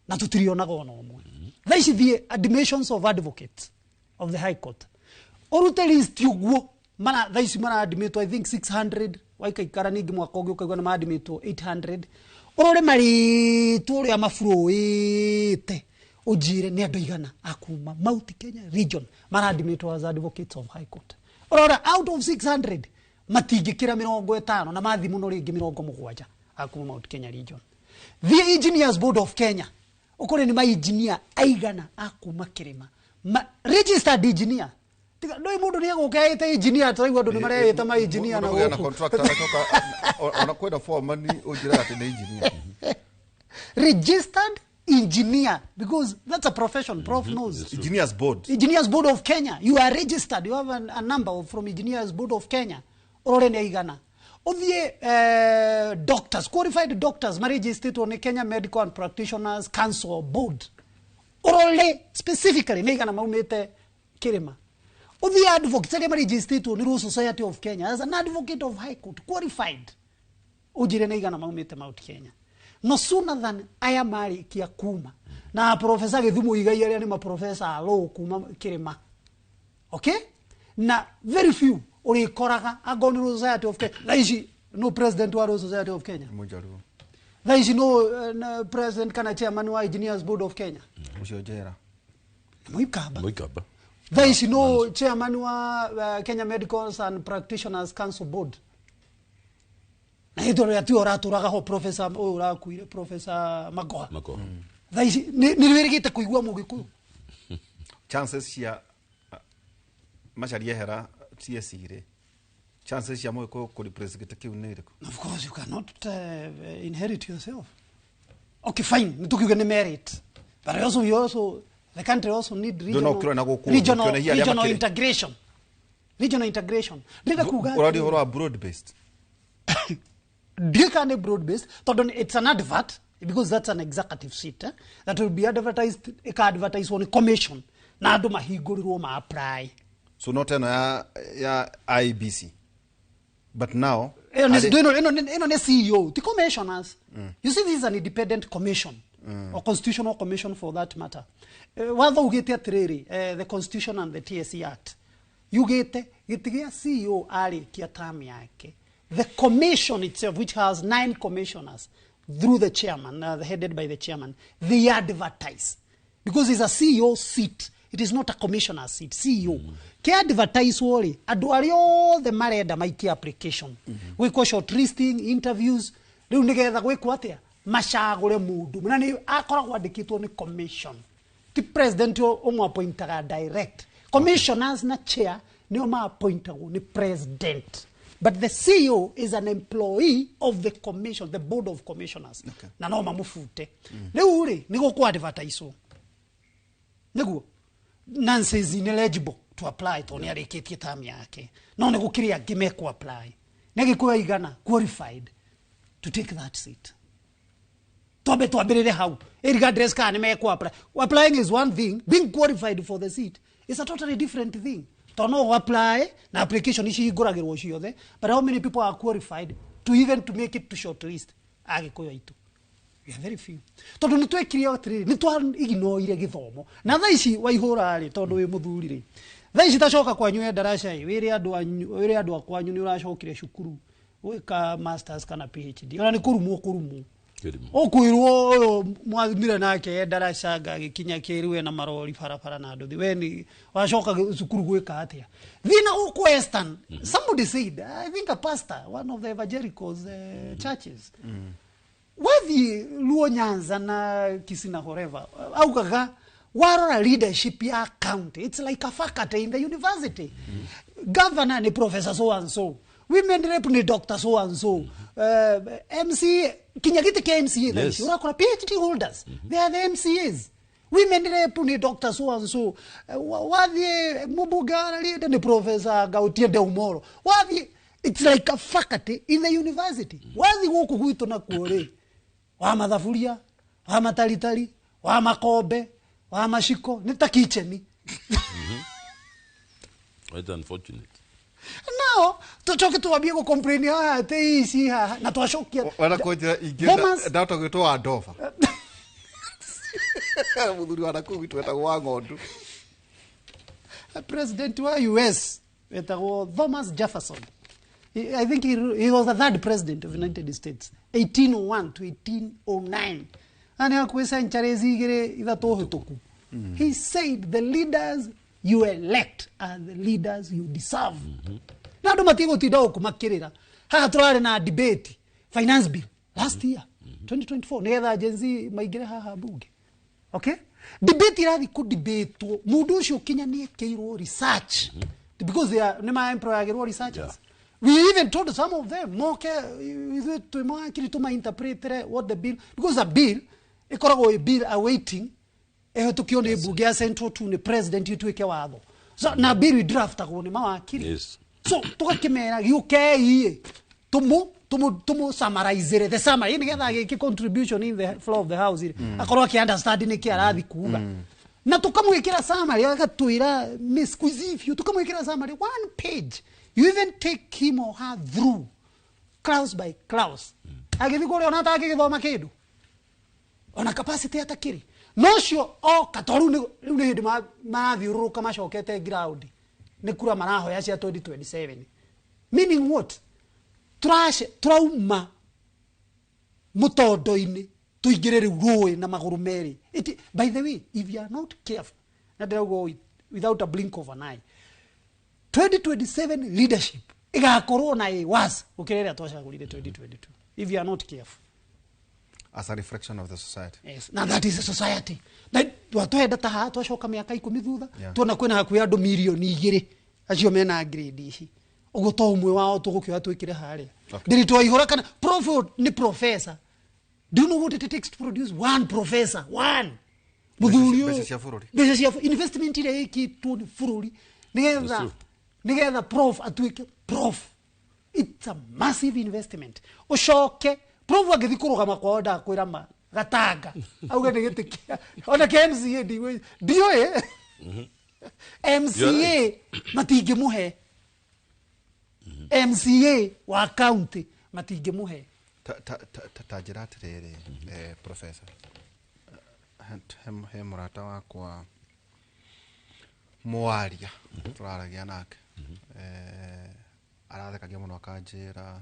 na tũtirionaga ona ũmwe. Thaa ici thiĩ admissions of advocates of the High Court, ũrute list ũguo mana thaa ici maraadmitwo, I think 600. Waikaikara ningĩ mwaka ũngĩ ũkaigua nĩ maadmitwo 800. Ũrore marĩtwo ũrĩa mafurũĩte, ũnjĩre nĩ andũ aigana akuma Mount Kenya region maraadmitwo as advocates of High Court. Ũrora out of 600 matingĩkĩra 50, na mathi mũno rĩngĩ 70 akuma Mount Kenya region. Thiĩ Engineers Board of Kenya, ũkore nĩ mainjinia aigana akuma kĩrĩma registered engineer. Tiga ndũĩ mũndũ nĩ egũka ĩte engineer, tũraigua andũ nĩ mareĩta mainjinia na Mũndũ kũgĩa na gũkũ. Contractor agacoka ona kwenda foreman, ũnjĩraga atĩ nĩ engineer. Registered engineer, because that's a profession, prof knows. Engineers Board. Engineers Board of Kenya, you are registered, you have a number from Engineers Board of Kenya. Ũrore nĩ aigana. Ũthiĩ doctors, qualified doctors maregistered nĩ Kenya Medical and Practitioners Council Board, ũrore specifically nĩ aigana maumĩte kĩrĩma. Ũthiĩ advocates arĩa maregistered nĩ Law Society of Kenya as an advocate of High Court, qualified, ũnjĩre nĩ igana maumĩte Mount Kenya. No sooner than aya marĩkia kuma na professor Gĩthumo Igai, arĩa nĩ maprofesa a law kuma kĩrĩma, okay, na very few ũrĩkoraga angorwo nĩ Law Society of Kenya. Thaa ici no president wa Law Society of Kenya? Mũjaruo. Thaa ici no na president kana chairman wa Engineers Board of Kenya? Ũcio njera. Mũikamba. Mũikamba. Thaa ici no chairman wa Kenya Medicals and Practitioners Council Board? Na hĩndĩ ĩrĩa tiwe ũratũraga ho, professor ũyũ ũrakuire, Professor Magoha. Magoha. Thaa ici nĩ wĩrĩgĩte kũigua mũgĩkũyũ? Chances cia Macharia ehera TSC rĩ, chances cia mũgĩkũyũ kũ replace gĩtĩ kĩu nĩ ĩrĩkũ? Of course you cannot inherit yourself. Okay, fine, nĩtũkiuge nĩ merit, but also we also the country also need regional, ũkĩrora na gũkũ, regional, ũkĩona hihi arĩa regional makĩrĩ- integration, regional integration. Ndĩrenda kuga Ũraria ũhoro wa broad based. Ndiũĩ kana nĩ broad based, tondũ it's an advert, because that's an executive seat, eh? That will be advertised, ĩka-advertiswo nĩ commission na andũ mahingũrĩrwo ma apply. So not ĩno ya IEBC, but now Ĩno nĩ CEO, ti commissioners. You see, this is an independent commission or constitutional commission for that matter. Watho ugĩte atĩrĩrĩ, the Constitution and the TSC Act yugĩte gĩtĩ gĩa CEO arĩkia term yake, the commission itself, which has nine commissioners through the chairman, headed by the chairman, they advertise, because it's a CEO seat, it is not a commissioner seat. CEO ke advertise rĩ, andũ arĩa othe marenda maikie application, gwĩkwo shortlisting, interviews, rĩu nĩgetha gwĩkwo atĩa, macagũre mũndũ, na nĩ akoragwo andĩkĩtwo nĩ commission, ti president ũmũappointaga direct. Commissioners na chair nĩo maappointagwo nĩ president, but the CEO is an employee of the commission, the board of commissioners. Na no mamũbute. Rĩu rĩ, nĩ gũkũ advertise nĩguo Nancy is ineligible to apply tondũ nĩ arĩkĩtie term yake, no nĩ gũkĩrĩ angĩ mekũ apply. Nĩ Gĩkũyũ aigana qualified to take that seat? Twambe twambĩrĩre hau, regardless kana nĩ mekũ apply. Applying is one thing, being qualified for the seat is a totally different thing, tondũ no apply na application ici hingũragĩrwo ciothe, but how many people are qualified to even to make it to short list? Agĩkũyũ aitũ, we are very few, tondũ nĩ twekire atĩrĩrĩ, nĩ twaignoire gĩthomo. Na thaa ici Waihũra rĩ, tondũ wĩ mũthuri rĩ, thaa ici tacoka kwanyu endaraca ĩ, wĩre andũ anyu, wĩre andũ a kwanyu nĩ ũracokire cukuru gwĩka masters kana PhD, ona nĩ kũrumwo kũrumwo. Kĩrimũ. Ũkwĩrwo ũyũ mwathimire nake ndaraca agĩkinya kĩrĩ na marori barabara na nduthi, we nĩ wacoka cukuru gwĩka atĩa? Thiĩ na gũkũ Western. Somebody said, I think a pastor, one of the evangelicals churches, wathiĩ Luo Nyanza na Kisii na wherever, augaga warora leadership ya county, it's like a faculty in the university. Governor ni professor so and so, women rep ni doctor so and so, MCA, kinya gĩtĩ kĩa MCA thaa ici ũrakora PhD holders, they are the MCAs. Women rep ni doctor so and so. Wathiĩ mũmbunge wa Rarieda ni professor Gautie Deumoro. Wathiĩ, it's like a faculty in the university. Wathiĩ gũkũ gwitũ nakuo rĩ, wa mathaburia, wa mataritari, wa makombe, wa maciko, nĩ ta kitchen. Quite unfortunate. Nao tũcoke twambie gũ haha atĩ ici haha na twacokia. Wenda kũnjĩra ingĩ Bomas- ndahota gwĩtwo wa ndoba, mũthuri wa nakũu gwitũ wetagwo wa ng'ondu. President wa US wetagwo Thomas Jefferson. I think he was the third president of the United States, 1801 to 1809. Ani hakuhĩ centuries igĩrĩ ithatũ hĩtũku. He said, "The leaders you elect are the leaders you deserve." Na andũ matigũtinda gũkũ makĩrĩra. Haha tũrarĩ na debate finance bill last year, 2024, nĩgetha Gen Z maingĩre haha bunge. Okay, debate irathi kũdebatwo, mũndũ ũcio kinya nĩ ekĩirwo research, because they are nĩ ma-employagĩrwo researchers. We even told some of them moke ithuĩ twĩ mawakiri tũma-interpretere what the bill, because a bill ĩkoragwo ĩ bill awaiting ĩhĩtũkio nĩ mbunge ya central tu nĩ president ituĩke watho. So, na bill draftagwo nĩ mawakiri. So tũgakĩmera gĩũkei tũmũ tũmũ tũmũ summarizere the summary nĩgetha agĩke contribution in the floor of the house rĩ, akorwo akĩ understand nĩkĩ arathi kuga, na tũkamwĩkĩra summary, agatwĩra miss biũ, tũkamwĩkĩra summary one page. You even take him or her through clause by clause, agĩthiĩ kũrĩa ona atangĩgĩthoma kĩndũ, ona capacity atakĩrĩ no ũcio oka to rĩu rĩu nĩ hĩndĩ marathiũrũrũka macokete ground nĩ kura marahoya cia 2027. Meaning what? Tũrace tũrauma mũtondo-inĩ tũingĩre rĩu rũĩ na magũrũ merĩ. By the way, if you are not careful, na ndĩrauga without a blink of an eye, 2027 leadership ĩgakorwo na ĩ worse gũkĩra ĩrĩa twacagũrire 2022, if you are not careful. As a reflection of the society. Yes. Now that is a society. Na twahenda ta haha twacoka mĩaka 10 thutha, tuona kwĩna hakuhĩ andũ 2 mirioni acio mena grade ici ũguo, to ũmwe wao tũgũkĩoya twĩkĩre harĩa. Ndĩrĩ twaihũra kana prof nĩ professor. Do you know what it takes to produce one professor? One mũthuri ũyũ- Mbeca cia bũrũri. Mbeca cia investment ĩrĩa ĩkĩtwo nĩ bũrũri nĩgetha That's true. nĩgetha prof atuĩke prof, it's a massive investment. Ũcoke prof angĩthiĩ kũrũgama kwao ndakwĩra ma gatanga auge nĩ gĩtĩ kĩa ona kĩa MCA, ndiũĩ MCA matingĩmũhe, MCA wa county matingĩmũhe. Ta njĩra atĩrĩrĩ, professor, he mũrata wakwa mwaria tũraragia nake, arathekagia mũno akanjĩra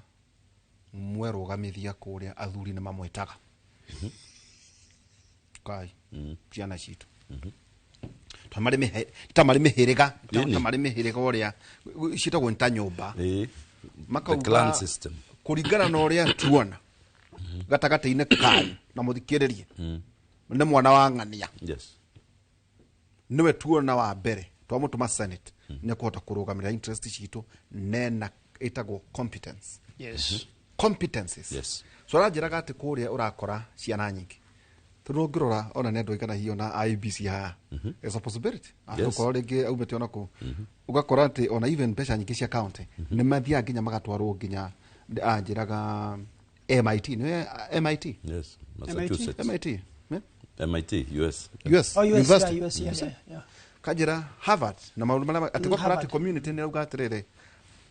mwerũgamithia kũrĩa athuri nĩ mamwĩtaga kai ciana citũ ta marĩ ta marĩ mĩhĩrĩga ta marĩ mĩhĩrĩga ũrĩa ciĩtagwo nĩ ta nyũmba. The clan system. Kũringana na ũrĩa tuona gatagatĩ-inĩ kanyu na mũthikĩrĩrie nĩ mwana wa ng'ania, nĩwe tuona wa mbere twamũtũma senate nĩ ekũhota kũrũgamĩrĩra interest citũ nena ĩtagwo competence, competencies. So aranjĩraga atĩ kũrĩa ũrakora ciana nyingĩ tondũ ũngĩrora ona nĩ andũ aigana hiyo na IEBC haha, there's a possibility okorwo rĩngĩ aumĩte ona kũu, ũgakora atĩ ona even mbeca nyingĩ cia county nĩ mathiaga nginya magatwarwo nginya anjĩraga MIT, nĩ MIT. Yes. Massachusetts. MIT, eh? MIT, US. US. Oh, US, University. yeah, US, yeah. Kanjĩra Harvard na maũndũ marĩa atĩ gwakora atĩ Harvard. Community nĩ rauga atĩrĩrĩ,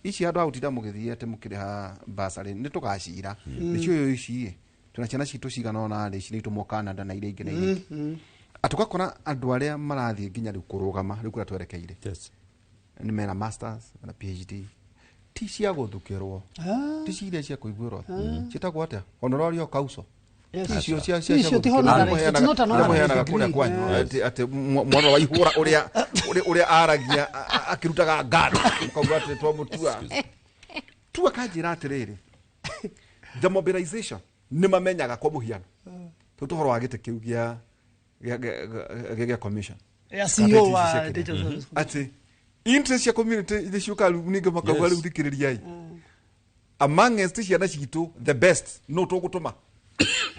ici andũ a gũtinda mũgĩthiĩ atĩ mũkĩrĩha basarĩ nĩ tũgacira nĩcio ici twĩna ciana citũ cigana ũna rĩ, ici nĩ itũmwo Canada na iria ingĩ na iria ingĩ, atĩ ũgakora andũ arĩa marathiĩ nginya rĩu kũrũgama rĩu kũrĩa twerekeire nĩ mena masters na PhD, ti cia gũthukĩrwo, ti ciria cia kũiguĩrwo, ciĩtagwo atĩa, honorary counsel. Yes. Icio cia Icio ti honorary, it's not an honorary muheanaga degree. kũrĩa kwanyu atĩ mwana wa ihũra ũrĩa aragia akĩrutaga ngano mũkauga atĩ twamũtua tua kanjĩra atĩrĩrĩ, the mobilization nĩ mamenyaga kwa mũhiano tũ tũhoro wa gĩtĩ kĩu gĩa commission. Ya Kana CEO ici wa cia kĩrĩa. Digital Service. Atĩ interest cia community nĩ ciũkaga rĩu ningĩ makauga Yes. rĩu thikĩrĩriai, amongst ciana citũ the best no tũgũtũma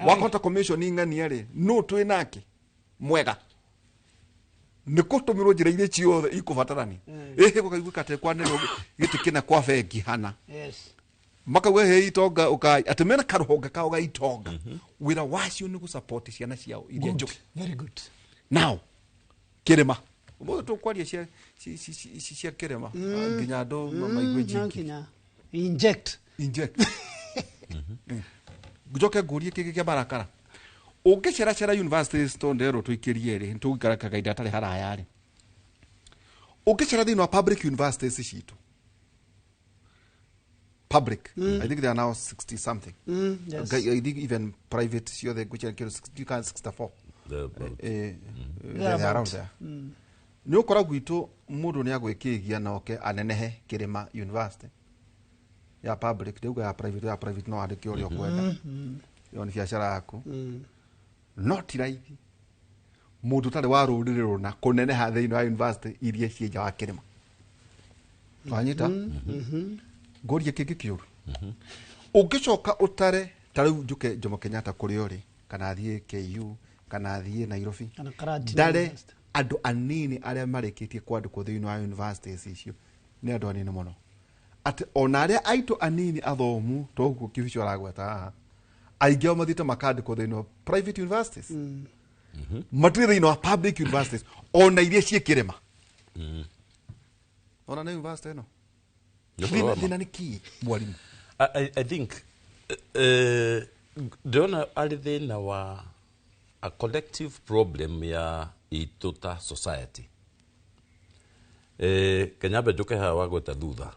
wakota commission ing'ania rĩ, no twĩ nake mwega nĩ kũtũmĩrwo njĩra iria ciothe ikũbatarania ĩhĩ gũkaiguĩka atĩ kwanĩrwo gĩtĩ kĩna kwa bengi hana. Makauga he itonga ũkai atĩ mena karũhonge kao ga itonga, wĩra wacio nĩ gũsupport ciana ciao iria Good. njũgĩ. Very good. Now kĩrĩma ũmũthĩ tũkwaria cia kĩrĩma nginya andũ maigue No njingi. nginya inject. Inject. Njoke ngũrie kĩngĩ kĩa marakara, ũngĩceracera universities tondũ nderwo tũikĩrie rĩ, tũgũikara kahinda gatarĩ haraya rĩ, ũngĩcera thĩinĩ wa public universities citũ, public, I think they are now 60 something. Yes. I think even private ciothe ngwĩciria kĩndũ 60 kana 64. Thereabout. They are around there. Nĩ ũkora gwitũ mũndũ nĩ agwĩkĩgia na oke anenehe kĩrĩma university ya public, ndauga ya private, ya private no andĩke ũrĩa ũkwenda, ĩyo nĩ biacara yaku, no ti raithi mũndũ ũtarĩ wa rũrĩrĩ rũna kũneneha thĩinĩ wa university iria ciĩ nja wa kĩrĩma. Wanyita ngũrie kĩngĩ kĩũru, ũngĩcoka ũtare ta rĩu njũke Jomo Kenyatta kũrĩa ũrĩ, kana thiĩ KU, kana thiĩ Nairobi, Kana Karatina ndare University. andũ anini arĩa marĩkĩtie kwandĩkwo thĩinĩ wa universities icio nĩ andũ anini mũno, atĩ ona arĩa aitũ anini athomu toguo Kibicho aragweta haha, aingĩ ao mathiĩte makandĩkwo thĩinĩ wa private universities, matirĩ thĩinĩ wa public universities ona iria ciĩ kĩrĩma, ona nĩ university ĩno. Nĩ ũhoro wa ma. Thĩna nĩ kĩ, mwarimũ? I think ndĩrona arĩ thĩna wa a collective problem ya itũ ta society. Kenyambe njũke haha wagweta thutha.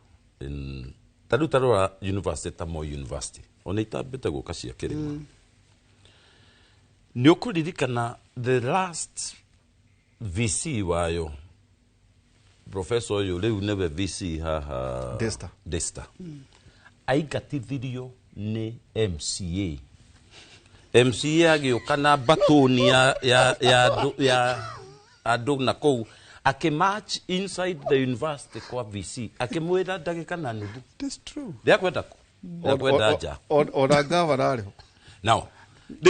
Ta rĩu tarora university ta Moi University, ona itambĩte gũka cia kĩrĩma, nĩ ũkũririkana the last VC wayo, professor ũyũ rĩu nĩwe VC haha. Desta. Desta aingatithirio nĩ MCA. MCA agĩũka na batoni ya andũ na kũu akĩmarch inside the university kwa VC akĩmwĩra ndagĩka na nuthu. That's true. Ndĩakwenda kũ ndĩakwenda nja. Ona gavana arĩ ho. Now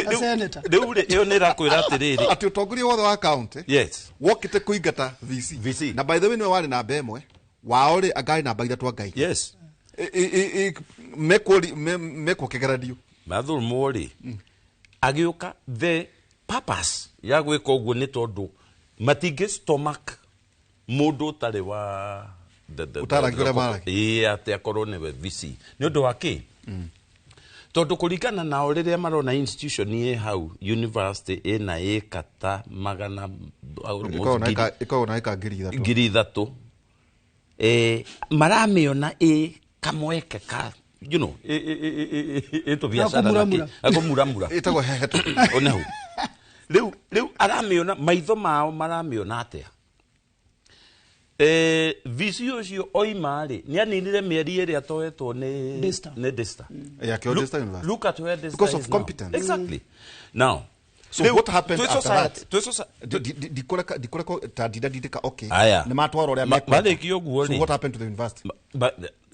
A senator. rĩu rĩ, ĩyo nĩ ĩrakwĩra atĩrĩrĩ. Atĩ ũtongoria wothe wa county wokĩte kũingata VC. VC. Na by the way nĩwe warĩ namba ĩmwe wao rĩ, anga arĩ namba ithatũ angai. Mekwo kĩgeranio. Mathurumwo rĩ, agĩũka the purpose ya gwĩka ũguo nĩ tondũ matingĩ stomach mũndũ ũtarĩ wa Ũtaragia ũrĩa maragia. Ĩĩ, atĩ akorwo nĩwe VC nĩ ũndũ wa kĩ, tondũ kũringana nao rĩrĩa marona institution ĩ hau university ĩna ĩka ta magana almost Ĩkoragwo na ĩka 3,000. 3,000, maramĩona ĩ kamweke ka ĩ tũbiacara na kĩ- Gakũmuramura. gakũmuramura. Ĩtagwo heheto. Onahu rĩu aramĩona maitho mao maramĩona atĩa? VC ũcio oima rĩ, nĩ aninire mĩeri ĩrĩa atoetwo nĩ Desta. Nĩ Desta. Yeah, akĩoya Desta University. Look at where Desta Because of is now. competence. Exactly. Now So rĩu, what happened twĩ after society- that? twĩ Ndikureka ta ndinda ndindĩka, okay. Aya. Nĩ matwara ũrĩa mekwenda. Marĩkia ũguo So rĩ. what happened to the university?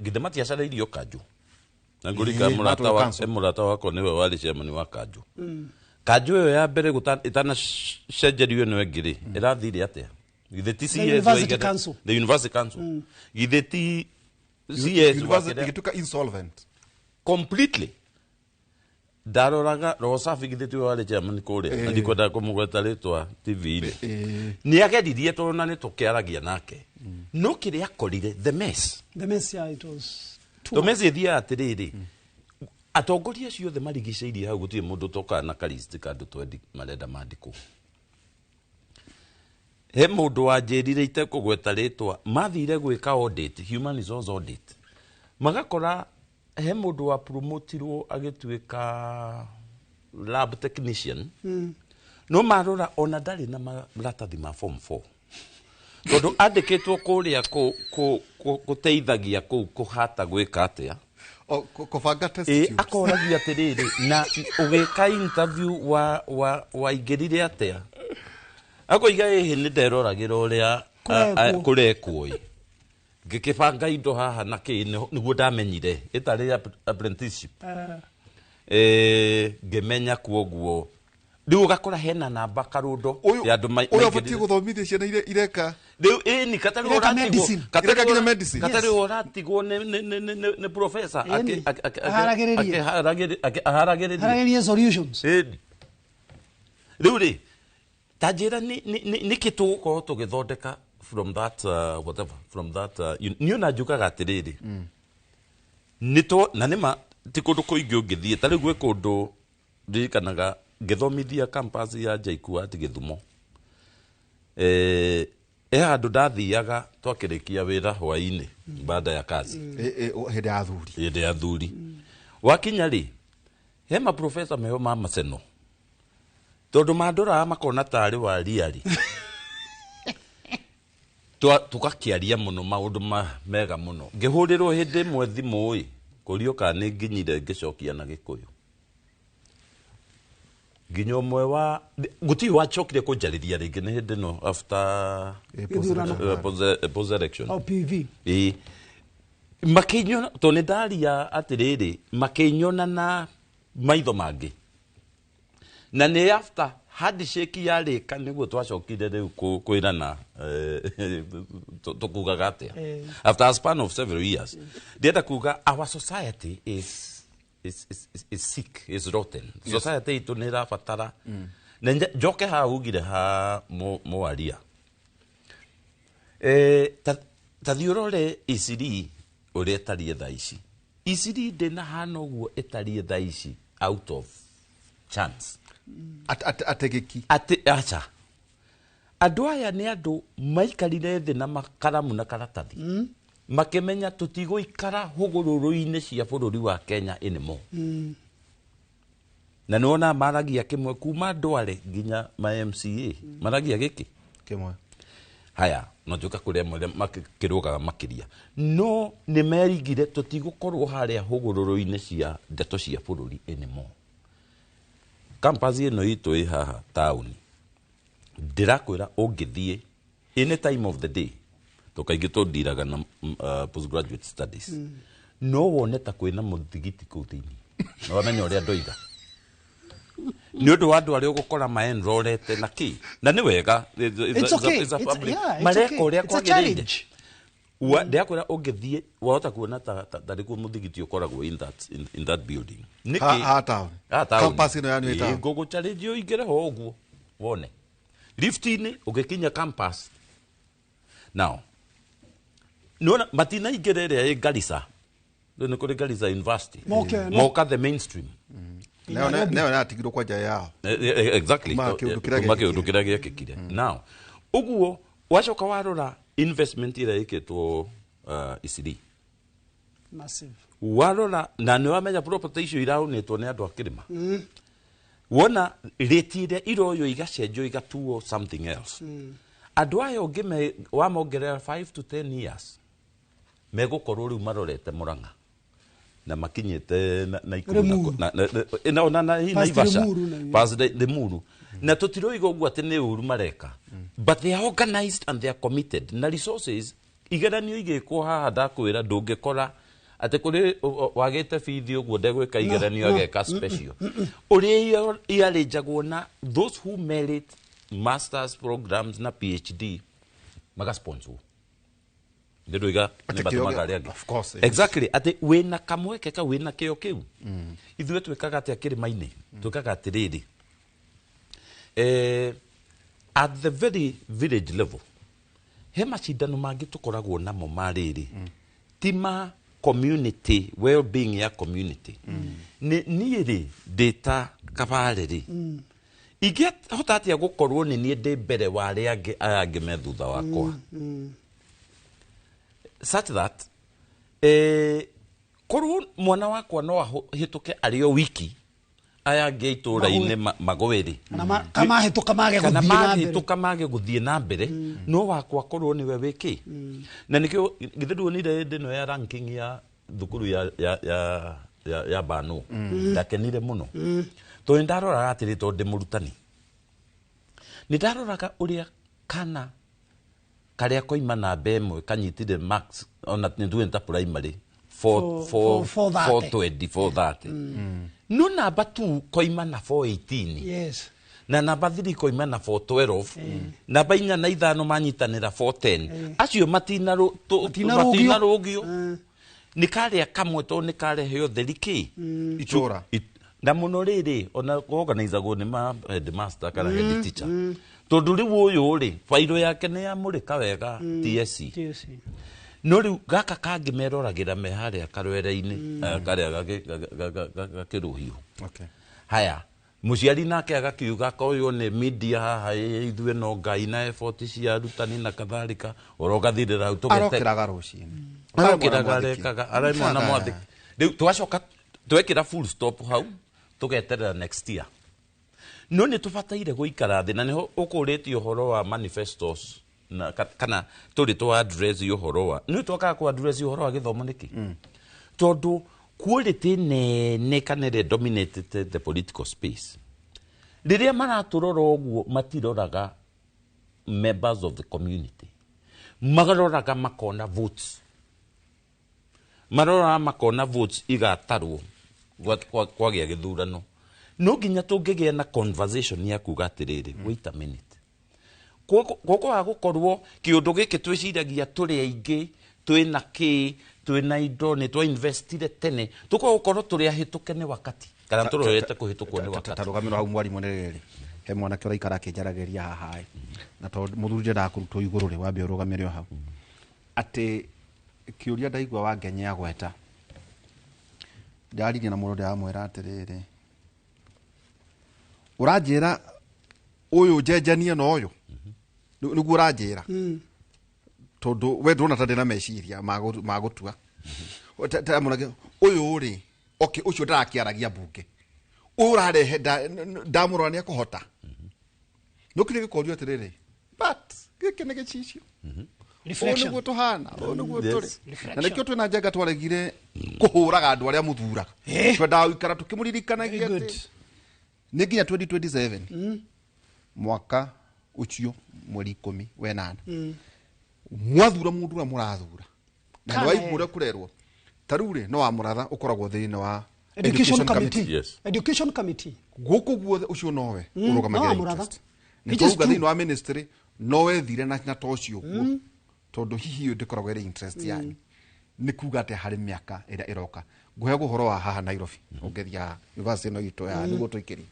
Githĩ matiacarĩirio kanjũ na ngũrika Ĩĩ, mũrata matwarwo wa council. mũrata wakwa nĩwe warĩ chairman wa kanjũ, kanjũ ĩyo ya mbere ĩtanacenjerio ĩno ĩngĩ rĩ, ĩrathire atĩa? Githĩ ti CS University Council. The University Council, githĩ ti CS University wakĩrĩa- ĩgĩtuĩka insolvent. Completely. Ndaroraga roho safi, githĩ tiwe warĩ chairman kũrĩa? Na ndikwendaga kũmũgweta rĩtwa TV-inĩ. Nĩ ageririe tondũ na nĩ tũkĩaragia nake, no kĩrĩa akorire, the mess. The mess, yeah, it was too To mess ĩthiaga atĩrĩrĩ, atongoria acio othe marigicĩirie hau gũtirĩ mũndũ ũtokaga na karist ka andũ twendi marenda mandĩkwo. He mũndũ wanjĩrire itekũgweta rĩtwa, mathire gwĩka audit, human resource audit, magakora he mũndũ wa promotirwo agĩtuĩka Lab technician no marora ona ndarĩ na maratathi ma form 4, tondũ andĩkĩtwo kũrĩa gũteithagia kũu kũhata gwĩka atĩa. O, kũbanga test Ĩ tubes. Akoragia atĩrĩrĩ, na ũgĩka interview wa waingĩrire atĩa? Akoiga ĩhĩ, nĩ nderoragĩra ũrĩa Kũrekwo. Kũrekwo ĩ, ngĩkĩbanga indo haha na kĩ, nĩguo ndamenyire ĩtarĩ apprenticeship. Ngĩmenya kuoguo rĩu ũgakora hena namba karũndo Ũyũ ya andũ ũyũ abatiĩ maingĩrire. Gũthomithia ciana iria ireka Rĩu ĩni katarĩ Ireka ũratigwo medicine. Ireka nginya medicine. Katarĩ ũratigwo nĩ professor. Ĩni. Aharagĩrĩrie. Aharagĩrĩrie. Haragĩrie solutions. Ĩni rĩu rĩ, ta njĩra nĩkĩ tũgũkorwo tũgĩthondeka from that whatever from that niĩ ona njugaga atĩrĩrĩ, nĩ to na nĩma ti kũndũ kũingĩ ũngĩthiĩ. Ta rĩu gwĩ kũndũ ndirikanaga ngĩthomithia campus ya JKUAT Gĩthumo, he handũ ndathiaga twakĩrĩkia wĩra hwaĩ-inĩ baada ya kazi. Hĩndĩ ya athuri. Hĩndĩ ya thuri wakinya rĩ, he maprofesa meho ma maceno, tondũ mandoraga makona tarĩ wa riari. Tũgakĩaria mũno maũndũ mega mũno. Ngĩhũrĩrwo hĩndĩ ĩmwe thimũ ĩ kũrio kana nĩ nginyire, ngĩcokia na Gĩkũyũ nginya ũmwe wa gũtirĩ wacokire kũnjarĩria rĩngĩ. Nĩ hĩndĩ ĩno after Gĩthurano. Post election. O PV. Ĩĩ, makĩnyona tondũ nĩ ndaria atĩrĩrĩ, makĩnyona na maitho mangĩ, na nĩ after handshake yarĩka nĩguo twacokire rĩu kwĩrana tũkugaga atĩa. After a span of several years, ndĩrenda kuga our society is sick, is rotten. Society itũ nĩ ĩrabatara na njoke haha ugire ha mwaria. Ta thiĩ ũrore Isiri ũrĩa ĩtariĩ thaa ici. Isiri ndĩnahana ũguo ĩtariĩ thaa ici out of chance. Ategeki. Atĩ aca, andũ aya nĩ andũ maikarire thĩ na makaramu na karatathi, makĩmenya tũtigũikara hũgũrũrũ-inĩ cia bũrũri wa Kenya anymore. Na nĩwona maragia kĩmwe kuma ndware nginya ma MCA maragia gĩkĩ Kĩmwe. Haya, no njuka kũrĩa amwe makĩrũgaga makĩria, no nĩ merigire tũtigũkorwo harĩa hũgũrũrũ-inĩ cia ndeto cia bũrũri anymore. Campus ĩno itũ ĩ haha taũni, ndĩrakwĩra ũngĩthiĩ any time of the day, to kaingĩ tũndiraga na postgraduate studies, no wone ta kwĩna mũthigiti kũu thĩinĩ, na wamenya ũrĩa ndoiga nĩ ũndũ wa andũ arĩa ũgũkora maenrolete na kĩ, na nĩ wega. It's okay. It's a public Yeah, it's mareka okay. ũrĩa It's a kwagĩrĩire. challenge. Ndĩrakwĩra ũngĩthiĩ wahota kuona ta rĩkuo mũthigiti ũkoragwo in that building. Nĩkĩ? Ha town. Ha town. Campus ĩno yanyu ĩ Ĩĩ, town. ngũgũchallenge ũingĩre ho ũguo wone lift-inĩ ũgĩkinya campus. Now nĩwona matinaingĩra ĩrĩa ĩ Garissa. Rĩu nĩ kũrĩ Garissa University. Moke ĩno. Moka the mainstream. Nayo yatigirwo kwanja yao. Exactly. Kuma kĩũndũ kĩrĩa Kuma gĩekĩkire. kĩũndũ kĩrĩa gĩekĩkire. Now ũguo wacoka warora investment ĩrĩa ĩkĩtwo Isiri, Massive. Warora na nĩ wamenya property icio iraunĩtwo nĩ andũ a kĩrĩma, wona rĩti ĩrĩa iroywo igacenjio igatuo something else. Andũ aya ũngĩme wamongerera 5 to 10 years, megũkorwo rĩu marorete Mũrang'a na makinyĩte na Ikuru Limuru. na Past Naivasha. Limuru na- Past Limuru. Na tũtiroiga ũguo atĩ nĩ ũru mareka, but they are organized and they are committed na resources. Igeranio igĩkwo haha, ndakwĩra ndũngĩkora atĩ kũrĩ wagĩte bithi ũguo ndegwĩka igeranio no. ageka special ũrĩa iarĩnjagwo na those who merit masters programs na PhD magasponsor ndĩroiga Atĩ nĩ kĩo matũmaga arĩa angĩ. Of course, yes. Exactly, atĩ wĩna kamweke kau, wĩna kĩo kĩu. Ithuĩ twĩkaga atĩa kĩrĩma-inĩ? Twĩkaga atĩrĩrĩ, at the very village level he macindano mangĩ tũkoragwo namo ma rĩrĩ, ti ma community well-being ya community. Nĩ niĩ rĩ, ndĩ ta kabare rĩ, ingĩhota atĩa gũkorwo nĩ niĩ ndĩ mbere wa arĩa angĩ, aya angĩ me thutha wakwa, such that korwo mwana wakwa no ahĩtũke arĩ o wiki. Aya angĩ a itũũra-inĩ magwe rĩ, kana mahĩtũka mage kana gũthiĩ na mbere. Mahĩtũka mage gũthiĩ na mbere, no wakwa korwo nĩwe wĩkĩ. Na nĩkĩo githĩ nduonire hĩndĩ ĩno ya ranking ya thukuru ya Bano, ndakenire mũno tondũ nĩndaroraga atĩrĩ, tondũ ndĩ mũrutani, nĩndaroraga ũrĩa kana karĩa koima namba ĩmwe kanyitire max, ona nĩtuge ta primary 4 430. 420, 430, no namba 2 koima na 418. Na namba 3 koima na 412, namba 4 na 5 manyitanĩra 410, acio Matinarũgio. matinarũgio. Nĩ karĩa kamwe tondũ nĩ karehe ũtheri kĩ Itũra. Na mũno rĩrĩ ona organizagwo nĩ ma headmaster kana head teacher, tondũ rĩu ũyũ rĩ bairo yake nĩ yamũrĩka wega TSC. TSC. No rĩu gaka kangĩ meroragĩra me harĩa karwere-inĩ, karĩa gakĩrũhio. Haya, mũciari nake agakiuga koywo nĩ media haha, ĩ, ithuĩ no Ngai na effort cia arutani na kadhalika, orogathirĩra hau tũgete. Arokĩraga rũcinĩ. Arokĩraga arekaga arĩ mwana mwathĩki. Rĩu twacoka twekĩra full stop hau, tũgeterera next year. No nĩ tũbataire gũikara thĩ, na nĩho ũkũrĩtie ũhoro wa manifestos na kana tũrĩ twa address ũhoro wa nĩ twakaga ku address ũhoro wa gĩthomo nĩkĩ, tondũ quality nene kana ĩrĩa dominated the political space, rĩrĩa maratũrora ũguo matiroraga members of the community, maroraga makona votes, maroraga makona votes igatarwo kwagĩa gĩthurano. No nginya tũngĩgĩa na conversation ya kuga atĩrĩrĩ, wait a minute, gũkwaga gũkorwo kĩũndũ gĩkĩ twĩciragia tũrĩ aingĩ, twĩna kĩ, twĩna indo, nĩ twa investire tene, tũkwaga gũkorwo tũrĩ ahĩtũke nĩ wakati kana tũrorete kũhĩtũkwo nĩ wakati. Tarũgamĩro hau mwarimũ, nĩ rĩrĩ he mwanake ũraikara akĩnjaragĩria haha ĩ, na tondũ mũthuri ndendaga kũrutwo igũrũ rĩ, wambe ũrũgamĩre o hau, atĩ kĩũria ndaigua Wangenye agweta, ndaririe na mũndũ ndĩramwĩra atĩrĩrĩ, ũranjĩra ũyũ njenjanie na ũyũ? Nĩguo ũranjĩra, tondũ we ndũrona ta ndĩna meciria ma gũtua. Ta mwanake ũyũ rĩ, okay, ũcio ndarakĩaragia mbunge, ũyũ ũrarehe ndamũrora nĩ ekũhota, no kĩrĩa gĩkorio atĩrĩrĩ, but gĩkĩ nĩ gĩcicio, ũũ Reflection. nĩguo tũhana, ũũ nĩguo tũrĩ, na Reflection. nĩkĩo twĩna njenga twaregire kũhũraga andũ arĩa mũthuraga. Twendaga gũikara tũkĩmũririkanagia Very good. atĩ nĩ nginya 2027, mwaka ũcio mweri 18, mwathura mũndũ ũrĩa mũrathura na nĩ Kana waigua ũrĩa kũrerwo ta rĩu rĩ, no wa mũratha ũkoragwo thĩinĩ wa Education committee. Yes. Education committee. Gũkũ guothe ũcio nowe No ũrũgamagĩra wa mũratha. interest. Nĩ Which is twauga true. thĩinĩ wa ministry no wethire na ta ũcio ũguo, tondũ hihi ũyũ ndĩkoragwo ĩrĩ interest yanyu. Nĩ kuga atĩ harĩ mĩaka ĩrĩa ĩroka ngũheagwo ũhoro wa haha Nairobi, ũngĩthiĩ university ĩno itũ ya nĩguo tũikĩrie,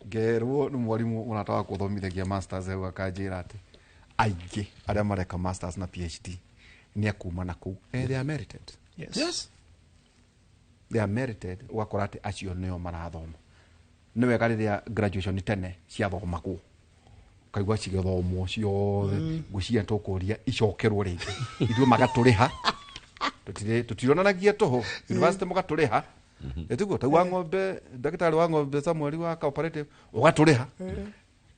ngerwo nĩ mwarimũ mũrata wakwa ũthomithagia masters hau, akanjĩra atĩ aingĩ arĩa mareka masters na PhD nĩ akuma na kũu. They are merited. They are merited. Ũgakora atĩ acio nĩo marathoma. Nĩ wega rĩrĩa graduation tene ciathomagwo, ũkaigua cigĩthomwo ciothe, ngwĩciria tũkũria icokerwo rĩngĩ, ithuĩ magatũrĩha. Tũtironanagia tũhũ, university mũgatũrĩha, ĩtiguo tau wa ng'ombe, ndagĩtarĩ wa ng'ombe Samuel wa cooperative ũgatũrĩha,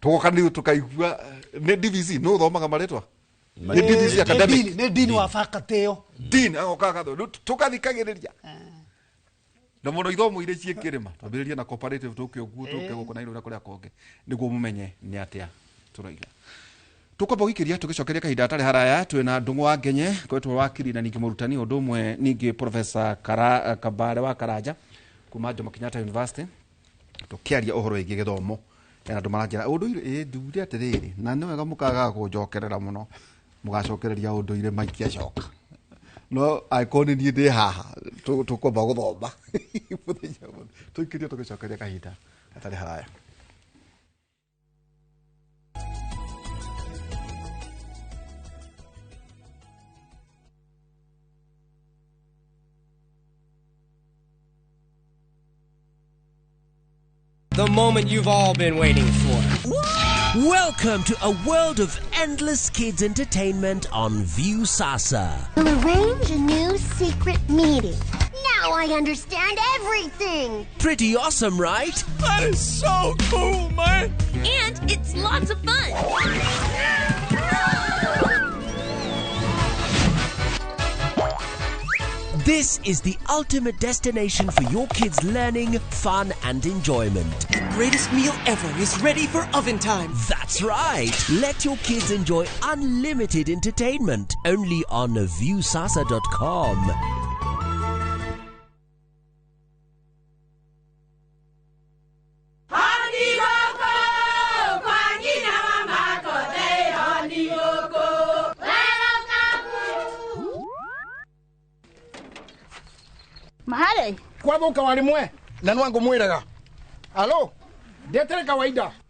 tũgoka nĩ tũkaigua nĩ DVC nĩ ũthomaga marĩtwa, nĩ DVC Nĩ academic. Nĩ dean wa faculty ĩyo. Dean agoka agatho tũkathikagĩrĩria na mũno ithomo iria ciĩ kĩrĩma, twambĩrĩrie na cooperative, tũke ũguo, tũke gũkũ Nairobi na kũrĩa kũngĩ, nĩguo mũmenye nĩ atĩa tũroiga. Tũkwamba gũikĩria tũgĩcokeria kahinda gatarĩ haraya. Twĩna Ndung'u wa Ngenye, ngoretwo wakiri na ningĩ mũrutani, ũndũ ũmwe ningĩ Professor Kabare wa Karanja kuma Jomo Kenyatta University, tũkĩaria ũhoro wĩgiĩ gĩthomo. Hena andũ maranjĩra ũndũire, ĩ ndugire atĩrĩrĩ, na nĩ wega mũkagaga kũnjokerera mũno, mũgacokereria ũndũire maiki acoka, no angĩkorwo nĩ niĩ ndĩ haha tũkwamba gũthoma mũthenya ũmwe. Tũikĩrie tũgĩcokeria kahinda gatarĩ haraya. The moment you've all been waiting for. Welcome to a world of endless kids entertainment on Viusasa. We'll arrange a new secret meeting. Now I'm I understand everything. Pretty awesome, right? That is so cool, man! And it's lots of fun. This is the ultimate destination for your kids' learning, fun, and enjoyment. The greatest meal ever is ready for oven time. That's right. Let your kids enjoy unlimited entertainment only on Viusasa.com. Mahale. Kwathuka warimwe na nwangu mwiraga. Alo, ndetere kawaida.